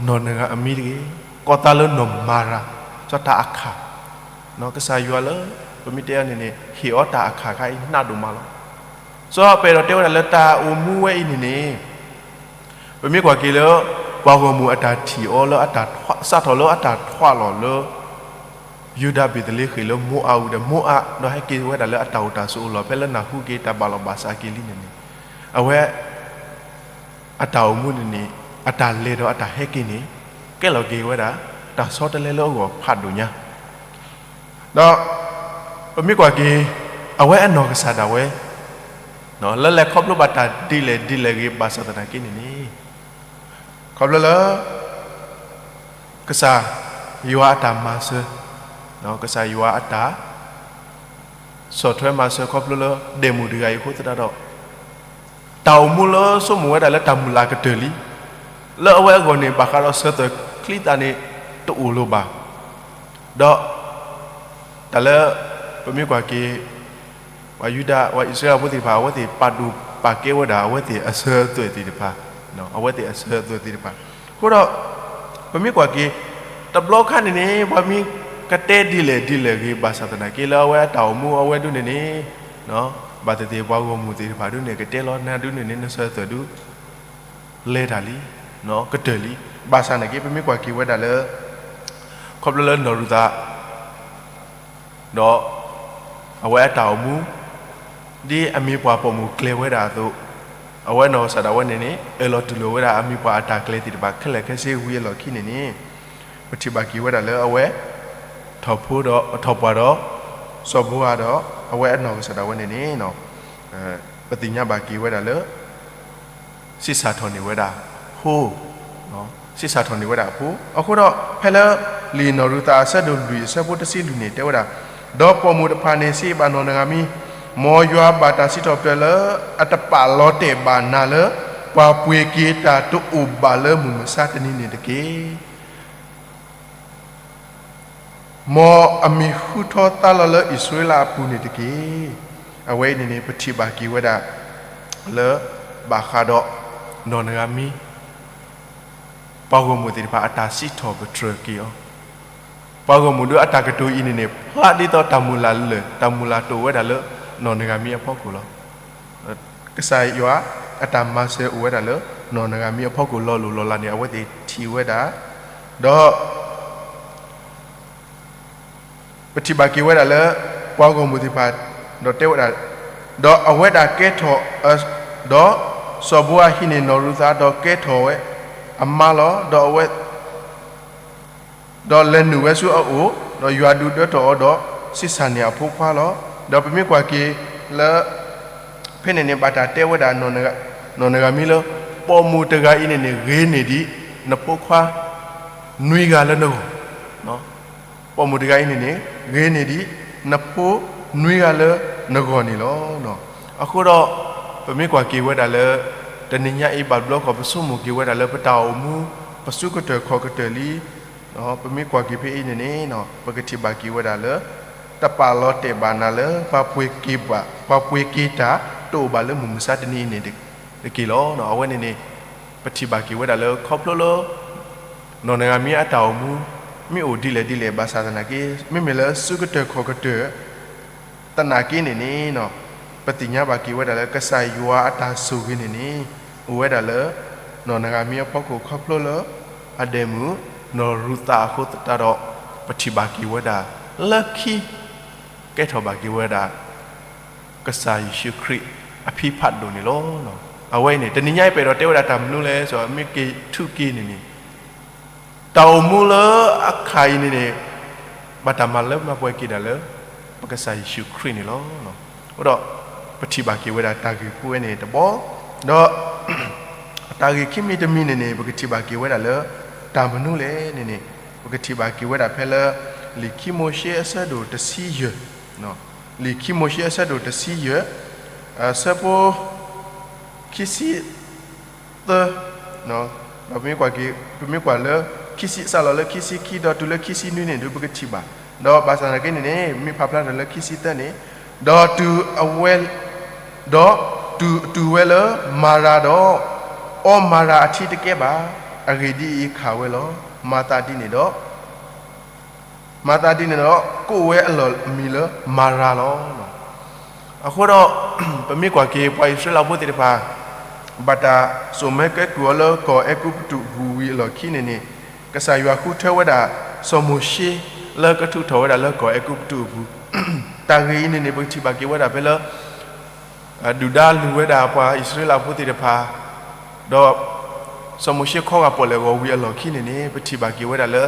နီၢ်နဂၤအမံၤတဂ့ၤ, ကိးသးလၢနီၢ်မၤရၤ, စီၤတၢ်အခၣ် ကစၢ်ယွၤလၢ ပမ့ၢ်တဲအန့ၣ်န့ၣ် ဟ့ၣ်အီၤတၢ်အခၣ်ခါအံၤနးဒိၣ်မးလီၤ. စီၤပအဲၣ်ဒိးတဲဝဲဒၣ်လၢတၢ်အိၣ်မူဝဲအံၤန့ၣ်န့ၣ် ပမ့ၢ်ကွၢ်က့ၤလၢ ပှၤဂီၢ်မုၢ်အတၢ်ထံၣ်အီၤလၢအတၢ် စးထီၣ်လၢအတၢ်ထွးလီၤလၢ ယူဒၤဘ့းသလ့ဃ့ၣ်လၢမိအးအူဒီး မိအး ဒီးဟဲက့ၤဝဲဒၣ်လၢအတၢ်အိၣ်တၢ်ဆိးအလီၢ် ဖဲလၢနၢ်ဟူက့ၤတၢ်ဘၣ်လီၤဘၣ်စးက့ၤလံန့ၣ်န့ၣ် အဝဲ အတၢ်အိၣ်မူန့ၣ်န့ၣ် အတၢ်လဲၤဒီးအတၢ်ဟဲက့ၤန့ၣ် ကဲလီၤက့ၤဝဲဒၣ် တၢ်ဆီတလဲလၢအဂီၢ်ဖးဒိၣ်ညါ ဒီး ပမ့ၢ်ကွၢ်က့ၤ အဝဲအနီၢ်ကစၢ်ဒၣ်ဝဲ လၢလဲၤခီဖျိဘၣ်တၢ်ဒ်လဲၣ်ဒ်လဲၣ်ဂ့ၤ ဘၣ်ဆၣ်သနာ်က့န့ၣ်န့ၣ် ခီဖျိလၢ ကစၢ်ယွၤအတၢ်မၤစၢၤ, ကစၢ်ယွၤအတၢ် ဆီၣ်ထွဲမၤစၢၤခီဖျိလၢ ဒဲးမုၢ်တဂၤအံၤအဃိသတးဒီး တၢ်အိၣ်မူလၢဆိကမိၣ်ဝဲဒၣ်လၢတၢ်မုၢ်လၢ်ကတၢၢ်လံ, လၢအဝဲအဂီၢ်န့ၣ် ဘၣ်ဃးဒီးစၢၤသွဲၣ်ချံသၣ်န့ၣ် တအိၣ်လိာ်ဘၣ်, ဒီး တၢ်လၢ ပမ့ၢ်ကွၢ်က့ၤ ပှၤယူဒၤ ပှၤအံၣ်စရ့လးဖိသ့ၣ်တဖၣ် အဝဲသ့ၣ်ပာ်ဒိၣ်ပာ်ကဲဝဲဒၣ် အဝဲသ့ၣ်အစၢၤအသွဲၣ်သ့ၣ်တဖၣ်, အဝဲသ့ၣ်အစၢၤအသွဲၣ်သ့ၣ်တဖၣ်, အဃိဒီး ပမ့ၢ်ကွၢ်က့ၤ တဘျီခါန့ၣ်န့ၣ် ပှၤမ့ၢ်ကတဲဒ်လဲၣ်ဒ်လဲၣ်ဂ့ၤ ဘၣ်ဆၣ်သနာ်က့လၢအဝဲအတၢ်အိၣ်မူအဝဲဒုန့ၣ်န့ၣ် ဘၣ်သ့ၣ်သ့ၣ်ပှၤဂီၢ်မုၢ်သ့ၣ်တဖၣ်ဒုန့ၣ် ကတဲလီၤနၤဒုန့ၣ်န့ၣ် နစၢၤသွဲၣ်ဒု လဲၤတၢ်လံ, ကတၢၢ်လံ, ဘၣ်ဆၣ်သနာ်က့ ပမ့ၢ်ကွၢ်က့ၤဝဲဒၣ်လၢ ခီဖျိလၢနီၢ်ရူၤသး ဒီး အဝဲအတၢ်အိၣ်မူ ဒ်အမံၤပှၢ်ပိာ်မုၣ်ကျဲၤဝဲဒၣ်အသိး, အဝဲနီၢ်ကစၢ်ဒၣ်ဝဲန့ၣ်န့ၣ် အၢၣ်လီၤတူၢ်လိာ်ဝဲဒၣ်အမံၤပှၢ်အတၢ်ကျဲၤသ့ၣ်တဖၣ်ခဲလၢာ်ခဲဆ့ဝံၤအလီၢ်ခံန့ၣ်န့ၣ်, ပထံၣ်ဘၣ်က့ၤဝဲဒၣ်လၢအဝဲ ထီၣ်ဖိဒီး ထီၣ်ပှၢ်ဒီး စီၤဘိဧၤဒီး အဝဲအနီၢ်ကစၢ်ဒၣ်ဝဲန့ၣ်န့ၣ် ပသ့ၣ်ညါဘၣ်က့ၤဝဲဒၣ်လၢ ဆံးစၢ်ထီၣ်န့ၢ်ဝဲဒၣ်ဖိ, ဆံးစၢ်ထီၣ်န့ၢ်ဝဲဒၣ်အဖိ, အဃိဒီး ဖဲလၢ လံာ်နီၢ်ရူၤသးအဆၢဒိၣ်လွံၢ်အဆၢဖိတဆံလွံၢ်န့ၣ် တဲဝဲဒၣ်, ဒီးပိာ်မုၣ်တဖၣ်န့ၣ် စံးဘၣ်နီၢ်နဂၤမံၤ, မ်ယွၤဘၣ်တၢ်စံးထီၣ်ပတြၢၤလၢ အတပာ်လီၤတဲာ်ဘၣ်နၤလၢ ပှၤပှ့ၤက့ၤတၢ်တအိၣ်ဘၣ်လၢမုၢ်မဆါတနံၤန့ၣ်တက့ၢ်. မ်အမံၤဟူထီၣ်သါလီၤလၢအံၣ်စရ့လးအပူၤန့ၣ်တက့ၢ်. အဝဲအံၤန့ၣ်န့ၣ် ပထံၣ်ဘၣ်က့ၤဝဲဒၣ် လၢ ဘၣ်ဃးဒီး နီၢ်နဂၤမံၤ ပှၤဂီၢ်မုၢ်သ့ၣ်တဖၣ်အတၢ်စံးထီၣ်ပတြၢၤက့ၤအီၤ, ပှၤဂီၢ်မုၢ်ဒုးအတၢ်ကတိၤအံၤန့ၣ်န့ၣ် ဖျါဒ်သိးတၢ်မုၢ်လၢ်လၢာ် တၢ်မုၢ်လၢ်တအိၣ်ဝဲဒၣ်လၢ နီၢ်နဂၤမံအဖီခိၣ်လီၤ. ကစၢ်ယွၤအတၢ်မၤစၢၤအိၣ်ဝဲဒၣ်လၢ နီၢ်နဂၤမံအဖီခိၣ်လီၤလိၢ်လီၤလးန့ၣ် အဝဲသ့ၣ်ထံၣ်ဝဲဒၣ်, ဒီး ပထံၣ်ဘၣ်က့ၤဝဲဒၣ်လၢ ပှၤဂီၢ်မုၢ်သ့ၣ်တဖၣ် ဒီးတဲဝဲဒၣ်, ဒီးအဝဲဒၣ်ကဲထီၣ်, ဒီးစီၤဘိအၤဟံးန့ၢ်နီၢ်ရူၤသး ဒီးကဲထီၣ်ဝဲအမါလီၤ. ဒီးအဝဲ, ဒီးလဲၤနုာ်ဝဲဆူအအိၣ်, ဒီးယွၤဒုးဒၢထီၣ်အီၤဒီး ဆံးစၢ်န့ၢ်အဖိခွါလီၤ. ဒီးပမ့ၢ်ကွၢ်က့ၤလၢ ဖဲန့ၣ်န့ၣ် ဘၣ်တၢ်တဲဝဲဒၣ် နီၢ်နဂၤမံလၢ ပိာ်မုၣ်တဂၤအံၤန့ၣ်န့ၣ် ဂ့ၤန့ၢ်ဒံး နဖိခွါ နွံဂၤလၢနဂီၢ် ပိာ်မုၣ်တဂၤအံၤန့ၣ်န့ၣ် ဂ့ၤန့ၢ်ဒံး နဖိနွံဂၤလၢနဂီၢ်န့ၣ်လီၤ. အဃိဒီး ပမ့ၢ်ကွၢ်က့ၤဝဲဒၣ်လၢ တနံၤညါအံၤဘၣ်ဘျီခီ ပဆိကမိၣ်က့ၤဝဲဒၣ်လၢပတၢ်အိၣ်မူ ပစုကတၢၢ်ခီၣ်ကတၢၢ်လံ, ပမ့ၢ်ကွၢ်က့ၤဖဲအံၤန့ၣ်န့ၣ် ပကထံၣ်ဘၣ်က့ၤဝဲဒၣ်လၢ တပာ်လီၤတဲာ်ဘၣ်နၤလၢ ပှၤပှ့ၤက့ၤဘၣ်, ပှၤပှ့ၤက့ၤတၢ်တအိၣ်ဘၣ်လၢမုၢ်မဆါတနံၤအံၤန့ၣ်တက့ၢ်လီၤ. အဝဲန့ၣ်န့ၣ် ပထံၣ်ဘၣ်က့ၤဝဲဒၣ်လၢခီဖျိလၢ နီၢ်နဂၤမံအတၢ်အိၣ်မူ မ့ၢ်အိၣ်ဒ်လဲၣ်ဒ်လဲၣ်ဘၣ်ဆၣ်သနာ်က့ မ့မ့ၢ်လၢစုကတၢၢ်ခီၣ်ကတၢၢ် သနာ်က့န့ၣ်န့ၣ် ပသ့ၣ်ညါဘၣ်က့ၤဝဲဒၣ်လၢ ကစၢ်ယွၤအတၢ်ဆိၣ်ဂ့ၤန့ၣ်န့ၣ် အိၣ်ဝဲဒၣ်လၢ နီၢ်နဂၤမံအဖီခိၣ်ခီဖျိလၢ အဒဲမုၣ် နီၢ်ရူၤသးအဃိသတးဒီး ပထံၣ်ဘၣ်က့ၤဝဲဒၣ် လၢခံ ကဲထီၣ်ဘၣ်က့ၤဝဲဒၣ် ကစၢ်ယ့ၣ်ၡူးခရံာ်အဖံဖးဒိၣ်န့ၣ်လီၤ. အဝဲအံၤန့ၣ် တနံၤညါအံၤပအဲၣ်ဒိးတဲဝဲဒၣ်တၢ်မနုၤလဲၣ် စီၤမ့ၢ်က့ၤထူးက့ၤန့ၣ်န့ၣ် တၢ်အိၣ်မူလၢအခါအံၤန့ၣ်န့ၣ် ဘၣ်တၢ်မၤလၢမၤပှဲၤက့ၤဒၣ်လၢ ပကစၢ်ယ့ၣ်ၡူးခရံာ်န့ၣ်လီၤ. အဃိဒီး ပထံၣ်ဘၣ်က့ၤဝဲဒၣ်တၢ်ဂ့ၢ်ဖိဝဲန့ၣ်တဘီ, ဒီး တၢ်ဂ့ၢ်ခံမံၤတမံၤန့ၣ်န့ၣ် ပကထံၣ်ဘၣ်က့ၤဝဲဒၣ်လၢ တၢ်မနုၤလဲၣ်န့ၣ်န့ၣ် ပကထံၣ်ဘၣ်က့ၤဝဲဒၣ်ဖဲလၢ လံာ်ခံမိၤၡ့အဆၢဒိၣ်တဆံယဲၢ်, လံာ်ခံမိၤၡ့အဆၢဒိၣ်တဆံယဲၢ်, အဆၢဖိ ခံဆံသၢ, ဒီးပမ့ၢ်ကွၢ်က့ၤ, ပမ့ၢ်ကွၢ်လၢ ခံဆံ စးလီၤလၢခံဆံခံ ဒီးတုၤလၢခံဆံနွံန့ၣ်ဒုး ပကထံၣ်ဘၣ်, ဒီးဘၣ်ဆၣ်သနာ်က့န့ၣ်န့ၣ် မ့ၢ်ဖးဖျါထီၣ်လၢခံဆံသၢန့ၣ်, ဒီးတုၤအဝဲ ဒီးတုၤ, တုၤဝဲလၢမၤရၤဒီး အီမၤရၤအထံတကဲဘၣ်. အဂ့ၢ်ဒ်အံၤ, ခးဝဲလီၤ. မၤသးဒ်န့ၣ်ဒီး မၤသးဒ်န့ၣ်ဒီး ကိးဝဲအလီၢ်အမံၤလၢမၤရၤလီၤ. အဃိဒီး ပမ့ၢ်ကွၢ်က့ၤ ပှၤအံၣ်စရ့လးဖိသ့ၣ်တဖၣ် ဘၣ်တၢ်စိာ်မၢကဲကုၢ်အီၤလၢကီၢ်အဲၤကူပတူးအပူၤဝံၤအလီၢ်ခံန့ၣ်န့ၣ်, ကစၢ်ယွၤဃုထၢဝဲဒၣ် စီၤမိၤၡ့ လၢကထုးထီၣ်ဝဲဒၣ်လၢကီၢ်အဲၤကူပတူးအပူၤ, တၢ်ဂ့ၢ်အံၤန့ၣ်န့ၣ် ပကထံၣ်ဘၣ်က့ၤဝဲဒၣ်ဖဲလၢ ဒုၣ်ဒါလုၢ်ဝဲဒၣ်ပှၤအံၣ်စရ့လးဖိသ့ၣ်တဖၣ်, ဒီး စီၤမိၤၡ့ခီဂာ်ပီၣ်လဲၣ်ဂီၤဝံၤအလီၢ်ခံန့ၣ်န့ၣ် ပထံၣ်ဘၣ်က့ၤဝဲဒၣ်လၢ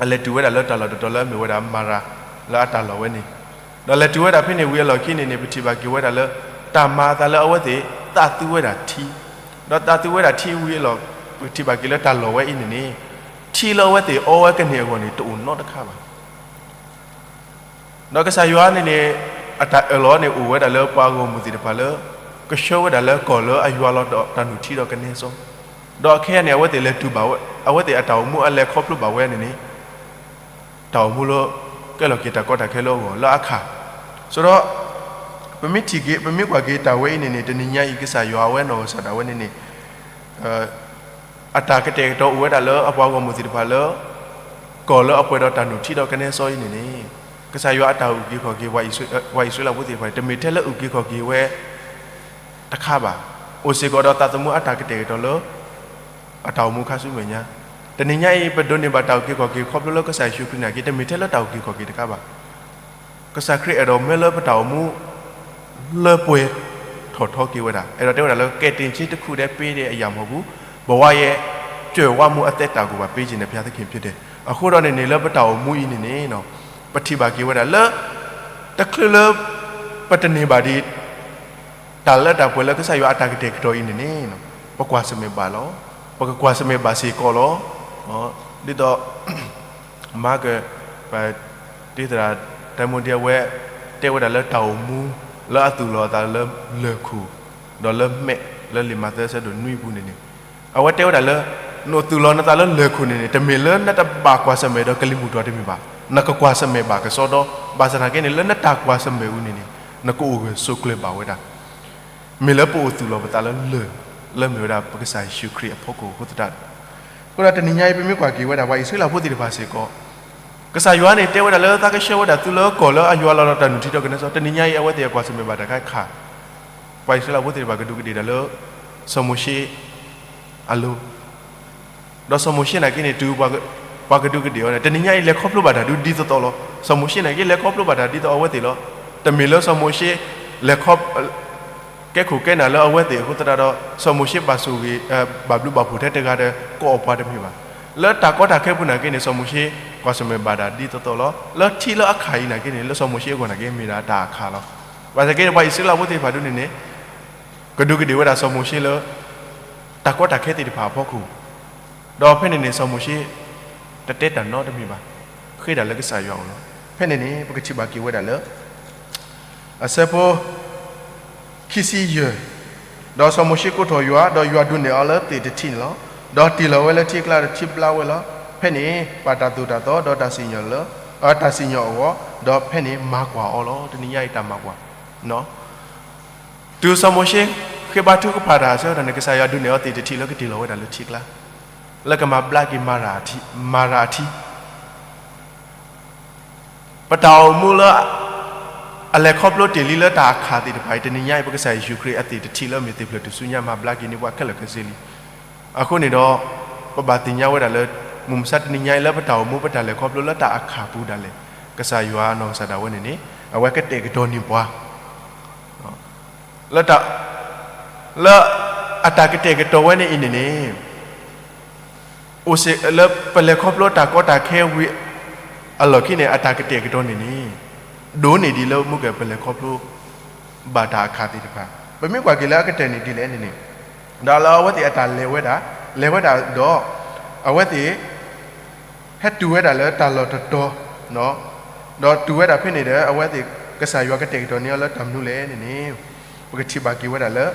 အလဲၤတုၤဝဲဒၣ်လၢတၢ်လီၢ်တတီၤလၢအမ့ၢ်ဝဲဒၣ်မၤရၤ လၢအတၢ်လီၢ်ဝဲန့ၣ်, ဒီးလဲၤတုၤဝဲဒၣ်ဖဲန့ၣ်ဝံၤအလီၢ်ခံန့ၣ်န့ၣ် ပထံၣ်ဘၣ်က့ၤဝဲဒၣ်လၢ တၢ်မၤအသးလၢအဝဲသ့ၣ်သးသုဝဲဒၣ်ထံ, ဒီးသးသုဝဲဒၣ်ထံဝံၤအလီၢ် ပထံၣ်ဘၣ်က့ၤလၢတၢ်လီၢ်ဝဲအံၤန့ၣ်န့ၣ် ထံလၢအဝဲသ့ၣ်အီဝဲကန့ၢ်အဂီၢ်န့ၣ် တအိၣ်နီတခါဘၣ်. ဒီးကစၢ်ယွၤန့ၣ်န့ၣ် အတၢ်အၢၣ်လီၤန့ၣ်အိၣ်ဝဲဒၣ်လၢပှၤဂီၢ်မုၢ်သ့ၣ်တဖၣ်လၢ ကဆှၢဝဲဒၣ်လၢကီၢ်လၢအယွၤလီၤဒီးတၢ်နုၢ်ထံဒီးကနဲစီ, ဒီးခဲအံၤန့ၣ် အဝဲသ့ၣ်လဲၤတုၤဘၣ်ဝဲ အဝဲသ့ၣ်အတၢ်အိၣ်မူအလဲၤခီဖျိဘၣ်ဝဲန့ၣ်န့ၣ် တၢ်အိၣ်မူလၢ ကဲလီၤက့ၤတၢ်ကီတၢ်ခဲလၢအဂီၢ်လၢအခါ, ဆိုတော့ ပမ့ၢ်ထံၣ်က့ၤ ပမ့ၢ်ကွၢ်က့ၤတၢ်ဝဲအံၤန့ၣ်န့ၣ် တနံၤညါအံၤ ကစၢ်ယွၤအဝဲနီၢ်ကစၢ်ဒၣ်ဝဲန့ၣ်န့ၣ် အတၢ်ကတဲာ်ကတီၤအိၣ်ဝဲဒၣ်လၢအပှၤဂီၢ်မုၢ်သ့ၣ်တဖၣ်လၢ ကီၢ်လၢအပှဲၤဒီးတၢ်နုၢ်ထံဒီးကနဲစီအံၤန့ၣ်န့ၣ် ကစၢ်ယွၤအတၢ်အုၣ်က့ၤခီၣ်က့ၤ ပှၤအံၣ်စရ့လးဖိသ့ၣ်တဖၣ်န့ၣ် တမ့ၢ်ထဲလၢအုၣ်က့ၤခီၣ်က့ၤဝဲ တခါဘၣ်, အိၣ်စ့ၢ်ကီးဒီးသးသမူအတၢ်ကတဲာ်ကတီၤလၢ အတၢ်အိၣ်မူခါဆူမဲာ်ညါ, တနံၤညါအံၤ ပဒိးန့ၢ်ဘၣ်တၢ်အုၣ်က့ၤခီၣ်က့ၤခီဖျိလၢကစၢ်ယ့ၣ်ၡူးခရံာ်နာ်က့ တမ့ၢ်ထဲလၢတၢ်အုၣ်က့ၤခီၣ်က့ၤတခါဘၣ်. ကစၢ်ခရံာ်အဲၣ်ဒိးမၢလၢပတၢ်အိၣ်မူ လၢပှဲၤထီၣ်ထီက့ၤဝဲဒၣ်, အဲၣ်ဒိးတဲဝဲဒၣ်လၢ ကယ်တင်ခြင်းတစ်ခုတည်း ပေးတဲ့အရာမဟုတ်ဘူး, ဘဝရဲ့ကြွယ်ဝမှုအသက်တာကိုပါ ပေးခြင်းနဲ့ ဘုရားသခင်ဖြစ်တယ်. အဃိဒီးန့ၣ်န့ၣ် လၢပတၢ်အိၣ်မူအံၤန့ၣ်န့ၣ် ပထံၣ်ဘၣ်က့ၤဝဲဒၣ်လၢ တချုးလၢ ပတန့ၢ်ဘၣ်ဒံး တၢ်လၢတၢ်ပှဲၤလၢကစၢ်ယွၤအတၢ်ကတဲာ်ကတီၤအံၤန့ၣ်န့ၣ် ပကွၢ်ဆၢၣ်မဲာ်ဘၣ်လီၤ. ပကကွၢ်ဆၢၣ်မဲာ်ဘၣ်စ့ၢ်ကီးလီၤ. ဒ်သိး မၤက ပ တံသရၣ် တၢမိဒံအဝဲ တဲဝဲဒၣ်လၢတၢ်အိၣ်မူ လၢအသူၣ်လီၤအသးလၢလၢၢ်ခိၣ် ဒီးလၢမဲာ် လၢလံာ်မးသဲအဆၢဒိၣ်နွံအပူၤန့ၣ်န့ၣ် အဝဲတဲဝဲဒၣ်လၢ နသူၣ်လီၤနသးလၢလၢၢ်ခိၣ်န့ၣ်န့ၣ် တမ့ၢ်လၢနတဘၣ်ကွၢ်ဆၢၣ်မဲာ်ဒီးကလံၤမုၢ်တီၤတမ့ၢ်ဘၣ်. နကကွၢ်ဆၢၣ်မဲာ်ဘၣ်ကစီဒီ ဘၣ်ဆၣ်သနာ်က့န့ၣ် လၢနတၢ်ကွၢ်ဆၢၣ်မဲာ်အပူၤန့ၣ်န့ၣ် နကအိၣ်ဂၢၢ်ဆိးကျၢၤဘၣ်ဝဲဒၣ် မ့ၢ်လၢပအိၣ်သူၣ်လီၤပသးလၢလၢၢ် လၢမ့ၢ်ဝဲဒၣ်ပကစၢ်ယ့ၣ်ၡူးခရံာ်အဖီခိၣ်အဃိသတး အဃိဒီးတနံၤညါအံၤ ပမ့ၢ်ကွၢ်က့ၤဝဲဒၣ် ပှၤအံၣ်စရ့လးဖိသ့ၣ်တဖၣ်စ့ၢ်ကီး, ကစၢ်ယွၤန့ၣ်တဲဝဲဒၣ်လၢသးကဆှၢဝဲဒၣ်သုလၢကီၢ်လၢအယွၤလီၤဒီးတၢ်နုၢ်ထံဒီးကနဲစီ, တနံၤညါအံၤ အဝဲသ့ၣ်အကွၢ်ဆၢၣ်မဲာ်ဘၣ်တၢ်ခါခါ, ပှၤအံၣ်စရ့လးဖိသ့ၣ်တဖၣ်ကဒူးကဒ့ၣ်တၢ်လၢ စီၤမိၤၡ့အလိၤ ဒီးစီၤမိၤၡ့နာ်က့န့ၣ် တုၤပှၤကဒူးကဒ့ၣ်အီၤန့ၣ် တနံၤညါအံၤ လဲၤခီဖျိဘၣ်တၢ်ဒုးဒ်သိးသိးလီၤ. စီၤမိၤၡ့နာ်က့ လဲၤခီဖျိဘၣ်တၢ်ဒ်သိးအဝဲသ့ၣ်လီၤ. တမ့ၢ်လၢစီၤမိၤၡ့ လဲၤခီ ကဲခိၣ်ကဲနၢ်လၢအဝဲသ့ၣ်အဃိသတးဒီး စီၤမိၤၡ့ဘၣ်ဆိၣ်ဂ့ၤ ဘၣ်ဘျုးဘၣ်ဖှိၣ်ထဲတဂၤဒီး ကိးအီၣ်ပှၤတမ့ၢ်ဘၣ်. လၢတၢ်ကီတၢ်ခဲပူၤနာ်က့န့ၣ် စီၤမိၤၡ့ ကွၢ်ဆၢၣ်မဲာ်ဘၣ်ဒၣ်ဒ်သိးသိးလီၤ. လၢထံလၢအခးအံၤနာ်က့န့ၣ် လၢစီၤမိၤၡ့အဂီၢ်နာ်က့ မ့ၢ်ဒၣ်တၢ်အခးလီၤ. ဘၣ်ဆၣ်က့န့ၣ် ပှၤအံၣ်စရ့လးဖိသ့ၣ်တဖၣ်ဒ်န့ၣ်န့ၣ် ကဒူးကဒ့ၣ်ဝဲဒၣ်စီၤမိၤၡ့လၢ တၢ်ကီတၢ်ခဲသ့ၣ်တဖၣ်အဖီခိၣ်, ဒီးဖဲန့ၣ်န့ၣ် စီၤမိၤၡ့ တတဲတၢ်နီတမံၤဘၣ်, ဃ့တၢ်လၢကစၢ်ယွၤအအိၣ်လီၤ. ဖဲန့ၣ်န့ၣ် ပကထံၣ်ဘၣ်က့ၤဝဲဒၣ်လၢ အဆၢဖိ ခံဆံယဲၢ်, ဒီးစီၤမိၤၡ့ကိးထီၣ်ယွၤ, ဒီးယွၤဒုးနဲၣ်အီၤလၢသ့ၣ်တထံၣ်န့ၣ်လီၤ. ဒီးတ့ၢ်လီၤဝဲလၢထံကျါဒီးထံဘျါဝဲလီၤ. ဖဲန့ၣ် ပာ်တၢ်သိၣ်တၢ်သီ ဒီးတၢ်စံၣ်ညီၣ်လၢ တၢ်စံၣ်ညီၣ်အဂီၢ်, ဒီးဖဲန့ၣ်မၤကွၢ်အီၤလီၤ. တနံၤညါအံၤတၢ်မၤကွၢ် တုၤစီၤမိၤၡ့ ဃ့ဘါထုကဖၣ်တၢ်အဆၢကတီၢ်န့ၣ် ကစၢ်ယွၤဒုးနဲၣ်အီၤသ့ၣ်တထံၣ်လၢကတ့ၢ်လီၤဝဲဒၣ်လၢထံကျါ, လၢကမၤဘျါက့ၤမၤရၤအထံ, မၤရၤအထံ. ပတၢ်အိၣ်မူလၢ အလဲၤခီဖျိတ့ၢ်လံလၢတၢ်အခးသ့ၣ်တဖၣ်အံၤ တနံၤညါအံၤ ပကစၢ်ယ့ၣ်ၡူးခရံာ်အသ့ၣ်တထံၣ်လၢအမ့ၢ်သ့ၣ်ဖျၢၣ်ထူၣ်စုညါမၤဘျါက့ၤန့ၢ်ပှၤခဲလၢာ်ခဲဆ့လံ. အဃိန့ၣ်ဒီး ပဘၣ်သ့ၣ်ညါဝဲဒၣ်လၢ မုၢ်မဆါတနံၤညါအံၤလၢပတၢ်အိၣ်မူပတၢ်လဲၤခီဖျိလၢတၢ်အခးပူၤဒၣ်လဲာ် ကစၢ်ယွၤအနီၢ်ကစၢ်ဒၣ်ဝဲန့ၣ်န့ၣ် အဝဲကတဲာ်ကတီၤန့ၢ်ပှၤ လၢတၢ် လၢအတၢ်ကတဲာ်ကတီၤဝဲန့ၣ်အံၤန့ၣ်န့ၣ် အိၣ်စ့ၢ်လၢပလဲၤခီဖျိတၢ်ကီတၢ်ခဲဝံၤအလီၢ်ခံန့ၣ် အတၢ်ကတဲာ်ကတီၤန့ၣ်န့ၣ် ဒိၣ်န့ၢ်ဒံးလၢမုၢ်ကပလဲၤခီဖျိ ဘၣ်တၢ်အခးသ့ၣ်တဖၣ် ပမ့ၢ်ကွၢ်က့ၤလၢအကတၢၢ်န့ၣ်ဒ်လဲၣ်န့ၣ်န့ၣ် ဒီးလၢအဝဲသ့ၣ်အတၢ်လဲၤဝဲဒၣ် လဲၤဝဲဒၣ်ဒီး အဝဲသ့ၣ် ဟဲတုၤဝဲဒၣ်လၢတၢ်လီၢ်တတီၤ ဒီးတုၤဝဲဒၣ်ဖဲန့ၣ်ဒီး အဝဲသ့ၣ်ကစၢ်ယွၤကတဲာ်ကတီၤန့ၢ်အီၤလၢတၢ်မနုၤလဲၣ်န့ၣ်န့ၣ် ပကထံၣ်ဘၣ်က့ၤဝဲဒၣ်လၢ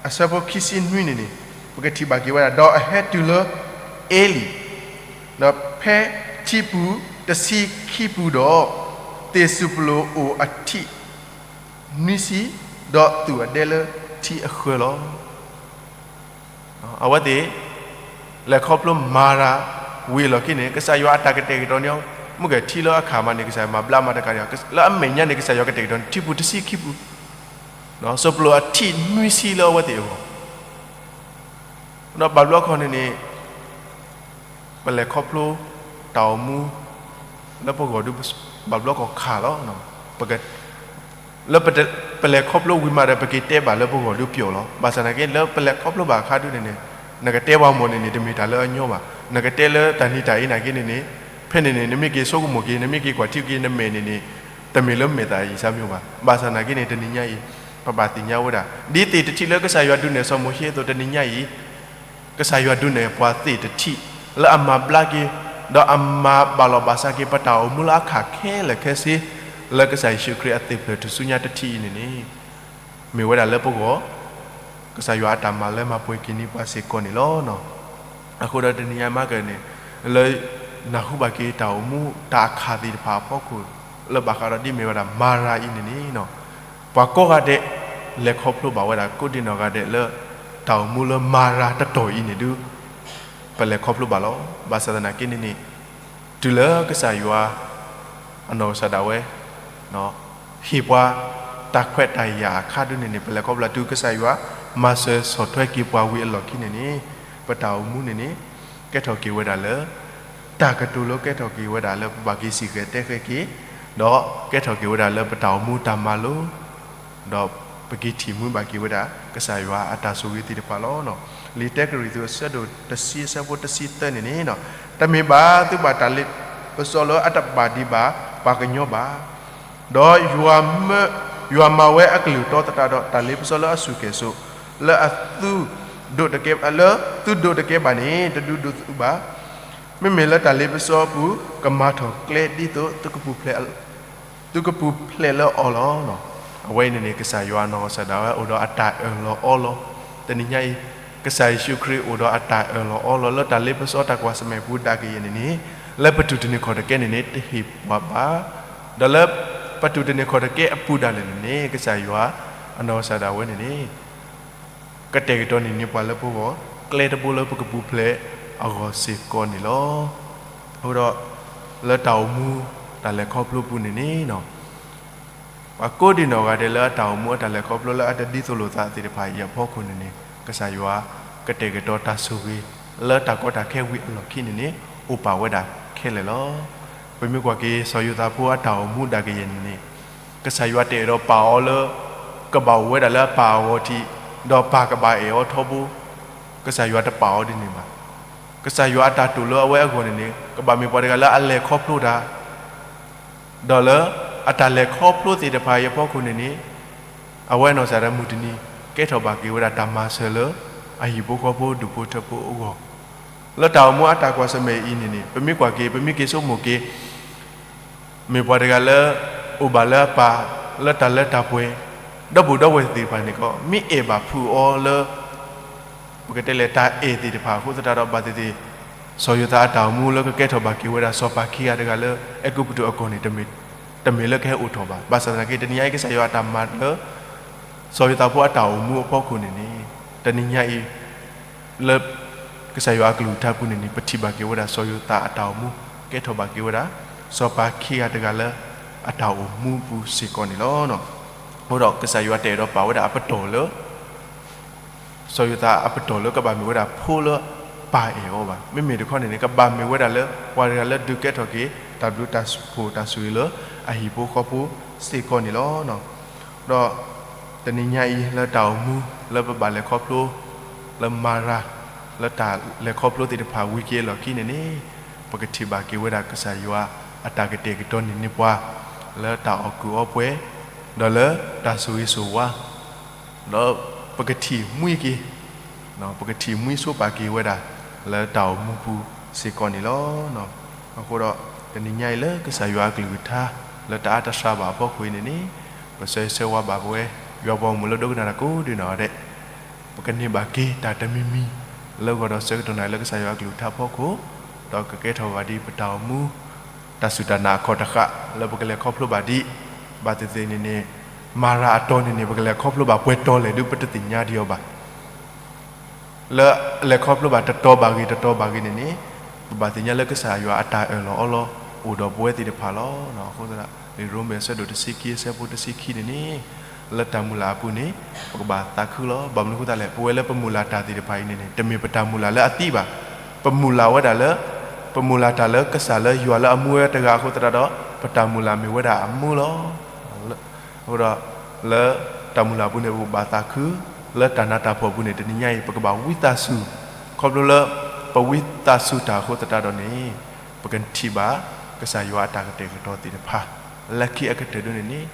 အဆၢဖိခံဆံနွံန့ၣ်န့ၣ် ပကထံၣ်ဘၣ်က့ၤဝဲဒၣ် ဒီးအဟဲတုၤလၢအ့လံၣ်, ဒီးဖဲထံပူၤတဆံခံပူၤဒီး သ့ၣ်စူၣ်ပလိာ်အိၣ်အထံးနွံဆံ, ဒီးသူၣ်အဒဲလၢထံအဃၢၤလီၤ. အဝဲသ့ၣ် လဲၤခီဖျိမၤရၤဝံၤအလီၢ်ခံန့ၣ် ကစၢ်ယွၤအတၢ်ကတဲာ်ကတီၤန့ၢ်အီၤ မုၢ်ကထံလၢအခးမးန့ၣ် ကစၢ်ယွၤမၤဘျါမၤတကးန့ၣ် လၢအမဲာ်ညါန့ၣ် ကစၢ်ယွၤကတဲာ်ကတီၤန့ၢ် ထံပူၤတဆံခံပူၤ စူၣ်ပလိာ်အထံးနွံဆံလၢအဝဲသ့ၣ်အဂီၢ် ဒီးဘၣ်ဘျီခီန့ၣ်န့ၣ် ပလဲၤခီဖျိတၢ်အိၣ်မူ လၢပဂီၢ်ဒု ဘၣ်ဘျီခီခးလီၤ. လၢပလဲၤခီဖျိဝံၤမးဒီး ပက့ၤတဲဘၣ်လၢပဂီၢ်ဒုပျီၢ်လီၤ. ဘၣ်ဆၣ်သနာ်က့ လၢပလဲၤခီဖျိဘၣ်အခါဒုန့ၣ်န့ၣ် နကတဲပှၤမိၢ်န့ၣ်န့ၣ် တမ့ၢ်တၢ်လၢအညီဘၣ်. နကတဲလၢတၢ်နံၤတၢ်အံၤနာ်က့န့ၣ်န့ၣ် ဖဲန့ၣ်န့ၣ် နမ့ၢ်က့ၤဆိကမိၣ်က့ၤ နမ့ၢ်က့ၤကွၢ်ထံက့ၤ နမဲာ်န့ၣ်န့ၣ် တမ့ၢ်လၢမဲာ်သၣ်အံၤစၢ်မ့ၢ်ဘၣ်. ဘၣ်ဆၣ်သနာ်က့န့ၣ် တနံၤညါအံၤ ပဘၣ်သ့ၣ်ညါဝဲဒၣ် ဒ်သ့ၣ်တထံၣ်လၢကစၢ်ယွၤဒုးနဲၣ်စီၤမိၤၡ့အသိး တနံၤညါအံၤ ကစၢ်ယွၤဒုးနဲၣ်ပှၤသ့ၣ်တထံၣ် လၢအမၤဘျါက့ၤ ဒီးအမၤဘၣ်လီၤဘၣ်စးက့ၤ ပတၢ်အိၣ်မူလၢအခးခဲလၢာ်ခဲဆ့ လၢကစၢ်ယ့ၣ်ၡူးခရံာ်အသ့ၣ်ဖျၢၣ်ထူၣ်စုညါတထံၣ်အံၤန့ၣ်န့ၣ် မ့ၢ်ဝဲဒၣ်လၢပဂီၢ် ကစၢ်ယွၤအတၢ်မၤလၢမၤပှဲၤက့ၤန့ၢ်ပှၤစ့ၢ်ကီးန့ၣ်လီၤ. အဃိဒီးတနံၤညါမၤကန့ၣ် လၢနၢ်ဟူဘၣ်က့ၤတၢ်အိၣ်မူတၢ်အခးသ့ၣ်တဖၣ်အဖီခိၣ် လၢဘၣ်ဃးဒီးဒ်မ့ၢ်ဝဲဒၣ်မၤရၤအံၤန့ၣ်န့ၣ် ပှၤကိးဂၤဒဲး လဲၤခီဖျိဘၣ်ဝဲဒၣ် ကိးဒံနီၢ်ဂၤဒဲးလၢ တၢ်အိၣ်မူလၢမၤရၤတတီၤအံၤန့ၣ်ဒု ပလဲၤခီဖျိဘၣ်လီၤ. ဘၣ်ဆၣ်သနာ်က့န့ၣ်န့ၣ် တုၤလၢကစၢ်ယွၤ အနီၢ်ကစၢ်ဒၣ်ဝဲ ဟ့ၣ်ပှၤ တၢ်ခွဲးတၢ်ယာ်အခါဒုန့ၣ်န့ၣ် ပလဲၤခီဖျိတုၤကစၢ်ယွၤ မၤစၢၤဆီၣ်ထွဲက့ၤပှၤဝံၤအလီၢ်ခံန့ၣ်န့ၣ် ပတၢ်အိၣ်မူန့ၣ်န့ၣ် ကဲထီၣ်က့ၤဝဲဒၣ်လၢ တၢ်ကတိၤလၢကဲထီၣ်က့ၤဝဲဒၣ်လၢပဘၣ်က့ၤစံၣ်ဃဲၤတဲဃဲၤက့ၤ ဒီးကဲထီၣ်က့ၤဝဲဒၣ်လၢပတၢ်အိၣ်မူတၢ်မၤလိ ဒီးပက့ၤထံၣ်မူဘၣ်က့ၤဝဲဒၣ် ကစၢ်ယွၤအတၢ်ဆိၣ်ဂ့ၤသ့ၣ်တဖၣ်လီၤ. လံာ်တၢကရံၣ်သူးအဆၢဒိၣ်တဆံအဆၢဖိတဆံသၢန့ၣ်န့ၣ် တမ့ၢ်ဘၣ်သုဘၣ်တၢ်လ့ပစီလၢအတဘၣ်ဒံးဘၣ်ပှၤကညီဘၣ်. ဒီးယွၤမၤဝဲအကလုၢ်တီသတးဒီး တၢ်လ့ပစီလၢအစူၢ်ကဲၣ်ဆိး လၢအသုဒိးတကဲ လၢသုဒိးတကဲဘၣ်န့ၣ် တဒုးဒိးသုဘၣ်. မ့မ့ၢ်လၢတၢ်လ့ပစီအပူၤ ကမၤထီၣ်ကျဲဒ်သိး သုကပူၤဖျဲးလၢအီၤလီၤ. အဝဲအံၤန့ၣ်န့ၣ် ကစၢ်ယွၤအနီၢ်ကစၢ်ဒၣ်ဝဲအိၣ်ဒီးအတၢ်အၢၣ်လီၤအီလီၤ. တနံၤညါအံၤ ကစၢ်ယ့ၣ်ၡူးခရံာ်အိၣ်ဒီးအတၢ်အၢၣ်လီၤအီလီၤ လၢတၢ်လ့ပစီတၢ်ကွၢ်ဆၢၣ်မဲာ်ပူၤဒၣ်ကယဲၢ်န့ၣ်န့ၣ် လၢပတူၢ်တန့ၢ်ခီၣ်တကဲန့ၣ်န့ၣ် တဟ့ၣ်ပှၤဘၣ်. ဒီးလၢပတူၢ်တန့ၢ်ခီၣ်တကဲအပူၤဒၣ်လဲာ်န့ၣ်န့ၣ် ကစၢ်ယွၤအနီၢ်ကစၢ်ဒၣ်ဝဲန့ၣ်န့ၣ် ကတဲာ်ကတီၤန့ၢ်န့ၢ်ပှၤလၢပဂီၢ် ကျဲတဘိလၢပကပူၤဖျဲးအဂီၢ်စ့ၢ်ကီးန့ၣ်လီၤ. အဃိဒီး လၢတၢ်အိၣ်မူ တၢ်လဲၤခီဖျိပူၤန့ၣ်န့ၣ် ပှၤကိးဒံးနီၢ်ဂၤဒဲးလၢအတၢ်အိၣ်မူအတၢ်လဲၤခီဖျိလၢအတဒ်သိးလိာ်သးသ့ၣ်တဖၣ်အံၤအဖီခိၣ်န့ၣ်န့ၣ် ကစၢ်ယွၤကတဲာ်ကတီၤတၢ်ဆိၣ်ဂ့ၤ လၢတၢ်ကီတၢ်ခဲဝံၤအလီၢ်ခံန့ၣ်န့ၣ် အိၣ်ပာ်ဝဲဒၣ်ခဲလၢာ်လီၤ. ပမ့ၢ်ကွၢ်က့ၤ စီၤယိၤသးဖိအတၢ်အိၣ်မူဒၣ်ကယဲၢ်န့ၣ်န့ၣ် ကစၢ်ယွၤတအဲၣ်ဒိးပာ်အီၤလၢ ကဘၣ်အိၣ်ဝဲဒၣ်လၢအပၢ်အဂီၢ်ထံး, ဒီးပၢ်ကဘၣ်အဲၣ်အီၤထီဘိ, ကစၢ်ယွၤတပာ်အီၤဒ်န့ၣ်ဘၣ်. ကစၢ်ယွၤအတၢ်တိာ်လၢအဝဲအဂီၢ်န့ၣ်န့ၣ် ကဘၣ်မ့ၢ်ပှၤတဂၤလၢအလဲၤခီဖျိတၢ် ဒီးလၢအတၢ်လဲၤခီဖျိသ့ၣ်တဖၣ်အံၤအဖီခိၣ်န့ၣ်န့ၣ် အဝဲနီၢ်စၢ်ဒီးမုၢ်တနံၤ ကဲထီၣ်ဘၣ်က့ၤဝဲဒၣ်တၢ်မၤစၢၤလၢ အဟံၣ်ဖိဃီဖိဒူၣ်ဖိထၢဖိအဂီၢ် လၢတၢ်အိၣ်မူအတၢ်ကွၢ်ဆၢၣ်မဲာ်အံၤန့ၣ်န့ၣ် ပမ့ၢ်ကွၢ်က့ၤ ပမ့ၢ်က့ၤဆိကမိၣ်က့ၤ မ့ၢ်ပှၤတဂၤလၢ အိၣ်ဘၣ်လၢအပၢ် လၢတၢ်လၢတၢ်ပှဲၤ ဒီပုၢ်ဒီဝဲၢ်သ့ၣ်တဖၣ်န့ၣ်ကီး မ့ၢ်အဲၣ်ဘၣ်ဖုးအီၤလၢ ပကတဲလဲၣ် တၢ်အဲၣ်သ့ၣ်တဖၣ်အဃိသတးဒီး ဘၣ်သ့ၣ်သ့ၣ် စီၤယိၤသးအတၢ်အိၣ်မူလၢကကဲထီၣ်ဘၣ်က့ၤဝဲဒၣ် စီၤပၤခံဂၤတဂၤလၢ အဲၤကူပတူးအကီၢ်န့ၣ် တမ့ၢ်လၢကဟဲအိၣ်ထီၣ်ဘၣ်. ဘၣ်ဆၣ်သနာ်က့ တနံၤညါအံၤ ကစၢ်ယွၤအတၢ်မၤလၢ စီၤယိၤသးဖိအတၢ်အိၣ်မူအဖီခိၣ်န့ၣ်န့ၣ် တနံၤညါအံၤ လၢ ကစၢ်ယွၤအကလုၢ်ကထါပူၤန့ၣ်န့ၣ် ပထံၣ်ဘၣ်က့ၤဝဲဒၣ် စီၤယိၤသးအတၢ်အိၣ်မူ ကဲထီၣ်ဘၣ်က့ၤဝဲဒၣ် စီၤပၤခံဂၤတဂၤလၢ အတၢ်အိၣ်မူပူၤစ့ၢ်ကီးန့ၣ်လီၤ. အဃိဒီးကစၢ်ယွၤတအဲၣ်ဒိးပာ်ဝဲဒၣ်အပတီၢ်လၢ စီၤယိၤသးအပတီၢ်လၢကဘၣ်မ့ၢ်ဝဲဒၣ်ဖိလၢပၢ်အဲၣ်အီၤဘၣ်. မ့မ့ၢ်တခီန့ၣ်န့ၣ် ကဘၣ်မ့ၢ်ဝဲဒၣ်လၢ ပှၤတဂၤလၢဒုးကဲထီၣ်က့ၤ တၢ်ဘျုးတၢ်ဖှိၣ်တၢ်ဆိၣ်ဂ့ၤလၢ အဟံၣ်ဖိဃီဖိစ့ၢ်ကီးန့ၣ်လီၤ. ဒီး တနံၤညါအံၤ လၢတၢ်အိၣ်မူ လၢပဘၣ်လဲၤခီဖျိ လၢမၤရၤ လၢတၢ်လဲၤခီဖျိသ့ၣ်တဖၣ်ဝံၤက့ၤအလီၢ်ခံန့ၣ်န့ၣ် ပကထံၣ်ဘၣ်က့ၤဝဲဒၣ်ကစၢ်ယွၤအတၢ်ကတဲာ်ကတီၤန့ၢ်န့ၢ်ပှၤ လၢတၢ်အီၣ်ကုးအီပှဲၤ ဒီးလၢတၢ်ဆိၣ်ဂ့ၤဆိၣ်ဝါ ဒီးပကထံၣ်မှံက့ၤ ပကထံၣ်မှံဆိပာ်က့ၤဝဲဒၣ် လၢတၢ်အိၣ်မူပူၤစ့ၢ်ကီးန့ၣ်လီၤ. အဃိဒီး တနံၤညါအံၤလၢကစၢ်ယွၤအကလုၢ်ကထါ လၢတအါတစှၤဘၣ်အဖီခိၣ်အံၤန့ၣ်န့ၣ် ပဆၢဂ့ၤဆၢဝါဘၣ်ပဝဲ ယွၤပှၤဂီၢ်မုၢ်လၢဒိကနၣ်တၢ်ကိးဒ်နီၢ်ဂၤဒဲး ပကန့ၢ်ဘၣ်က့ၤတၢ်တမံၤမံၤ လၢဂီၤဒီးဆၢကတီၢ်နၢ်လၢကစၢ်ယွၤအကလုၢ်ကထါဖီခိၣ်, ဒီးကကဲထီၣ်ဘၣ်ဒ်ပတၢ်အိၣ်မူ တၢ်စူၢ်တၢ်နာ်အခီၣ်တဃာ် လၢပကလဲၤခီဖျိဘၣ်ဒ် ဘၣ်သ့ၣ်သ့ၣ်န့ၣ်န့ၣ် မၤရၤအတီၤန့ၣ်န့ၣ် ပကလဲၤခီဖျိဘၣ်ပှဲၤတီၤလဲၣ်ဒုး ပတသ့ၣ်ညါဒံးအီၤဘၣ်. လၢလဲၤခီဖျိဘၣ်တတီၤဘၣ်ဂ့ၤ တတီၤဘၣ်ဂ့ၤန့ၣ်န့ၣ် ပဘၣ်သ့ၣ်ညါလၢကစၢ်ယွၤအတၢ်အၢၣ်လီၤအီလီၤ အိၣ်ဒီးပဝဲသ့ၣ်တဖၣ်လီၤ. အဃိသတး လံာ်ရိမ့ၤအဆၢဒိၣ်တဆံခံ အဆၢဖိတဆံခံန့ၣ်န့ၣ် လၢတၢ်မုၢ်လၢ်အပူၤန့ၣ် ပကဘၣ်သးခုလီၤ. ဘၣ်မနုၤအဃိသတးလဲၣ် ပဝဲလၢပမုၢ်လၢ်တၢ်သ့ၣ်တဖၣ်အံၤန့ၣ်န့ၣ် တမ့ၢ်ပတၢ်မုၢ်လၢ်လၢအသံဘၣ်. ပမုၢ်လၢ်ဝဲဒၣ်လၢ ပမုၢ်လၢ်တၢ်လၢကစၢ်လၢယွၤလၢအမူဝဲတဂၤအဃိသတးဒီး ပတၢ်မုၢ်လၢ်မ့ၢ်ဝဲဒၣ်အမူလီၤ. အဃိဒီး လၢတၢ်မုၢ်လၢ်အပူၤန့ၣ် ပကဘၣ်သးခု, လၢတၢ်နးတၢ်ဖှီၣ်အပူၤန့ၣ် တနံၤညါအံၤ ပကဘၣ်ဝံသးစူၤ, ခီဖျိလၢ ပဝံသးစူၤတၢ်အဃိသတးဒီးန့ၣ် ပကထံၣ်ဘၣ် ကစၢ်ယွၤအတၢ်ကတဲာ်ကတီၤသ့ၣ်တဖၣ် လၢခံအကတၢၢ်ဒၣ်န့ၣ်န့ၣ်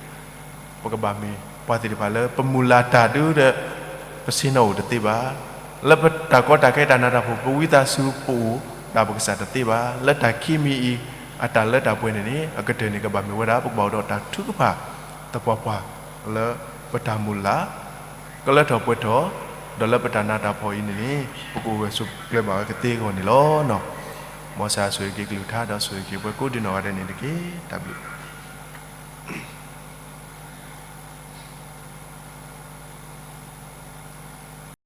ပကဘၣ်မ့ၢ်ပှၤသ့ၣ်တဖၣ်လၢ ပမုၢ်လၢ်တၢ်ဒုးဒီး ပဆ့ၣ်နီၤအိၣ်တသ့ဘၣ်. လၢပတၢ်ကီတၢ်ခဲတၢ်နးတၢ်ဖှီၣ် ပဝံသးစူၤပအိၣ်ဒၣ်ပကစၢ်တသ့ဘၣ်. လၢတၢ်ခံမံၤအံၤ အတၢ်လၢတၢ်ပှဲၤန့ၣ်န့ၣ် အကတၢၢ်န့ၣ် ကဘၣ်မ့ၢ်ဝဲဒၣ် ပကဘၣ်အိၣ်ဒီးတၢ်ထုကဖၣ် သပှၢ်ပှၢ် လၢပတၢ်မုၢ်လၢ် ကလၢထီၣ်ပှဲၤထီၣ်, ဒီးလၢပတၢ်နးတၢ်ဖှီၣ်အံၤန့ၣ်န့ၣ် ပကအိၣ်ဂၢၢ်ဆိးကျၢၤဘၣ်ဝဲကသ့အဂီၢ်န့ၣ်လီၤ. မ်ကစၢ်ဆိၣ်ဂ့ၤက့ၤကလုၢ်ကထါ ဒီးဆိၣ်ဂ့ၤက့ၤပှၤကိးဒံးနီၢ်ဂၤဒဲးန့ၣ်တက့ၢ်. တၢ်ဘျုး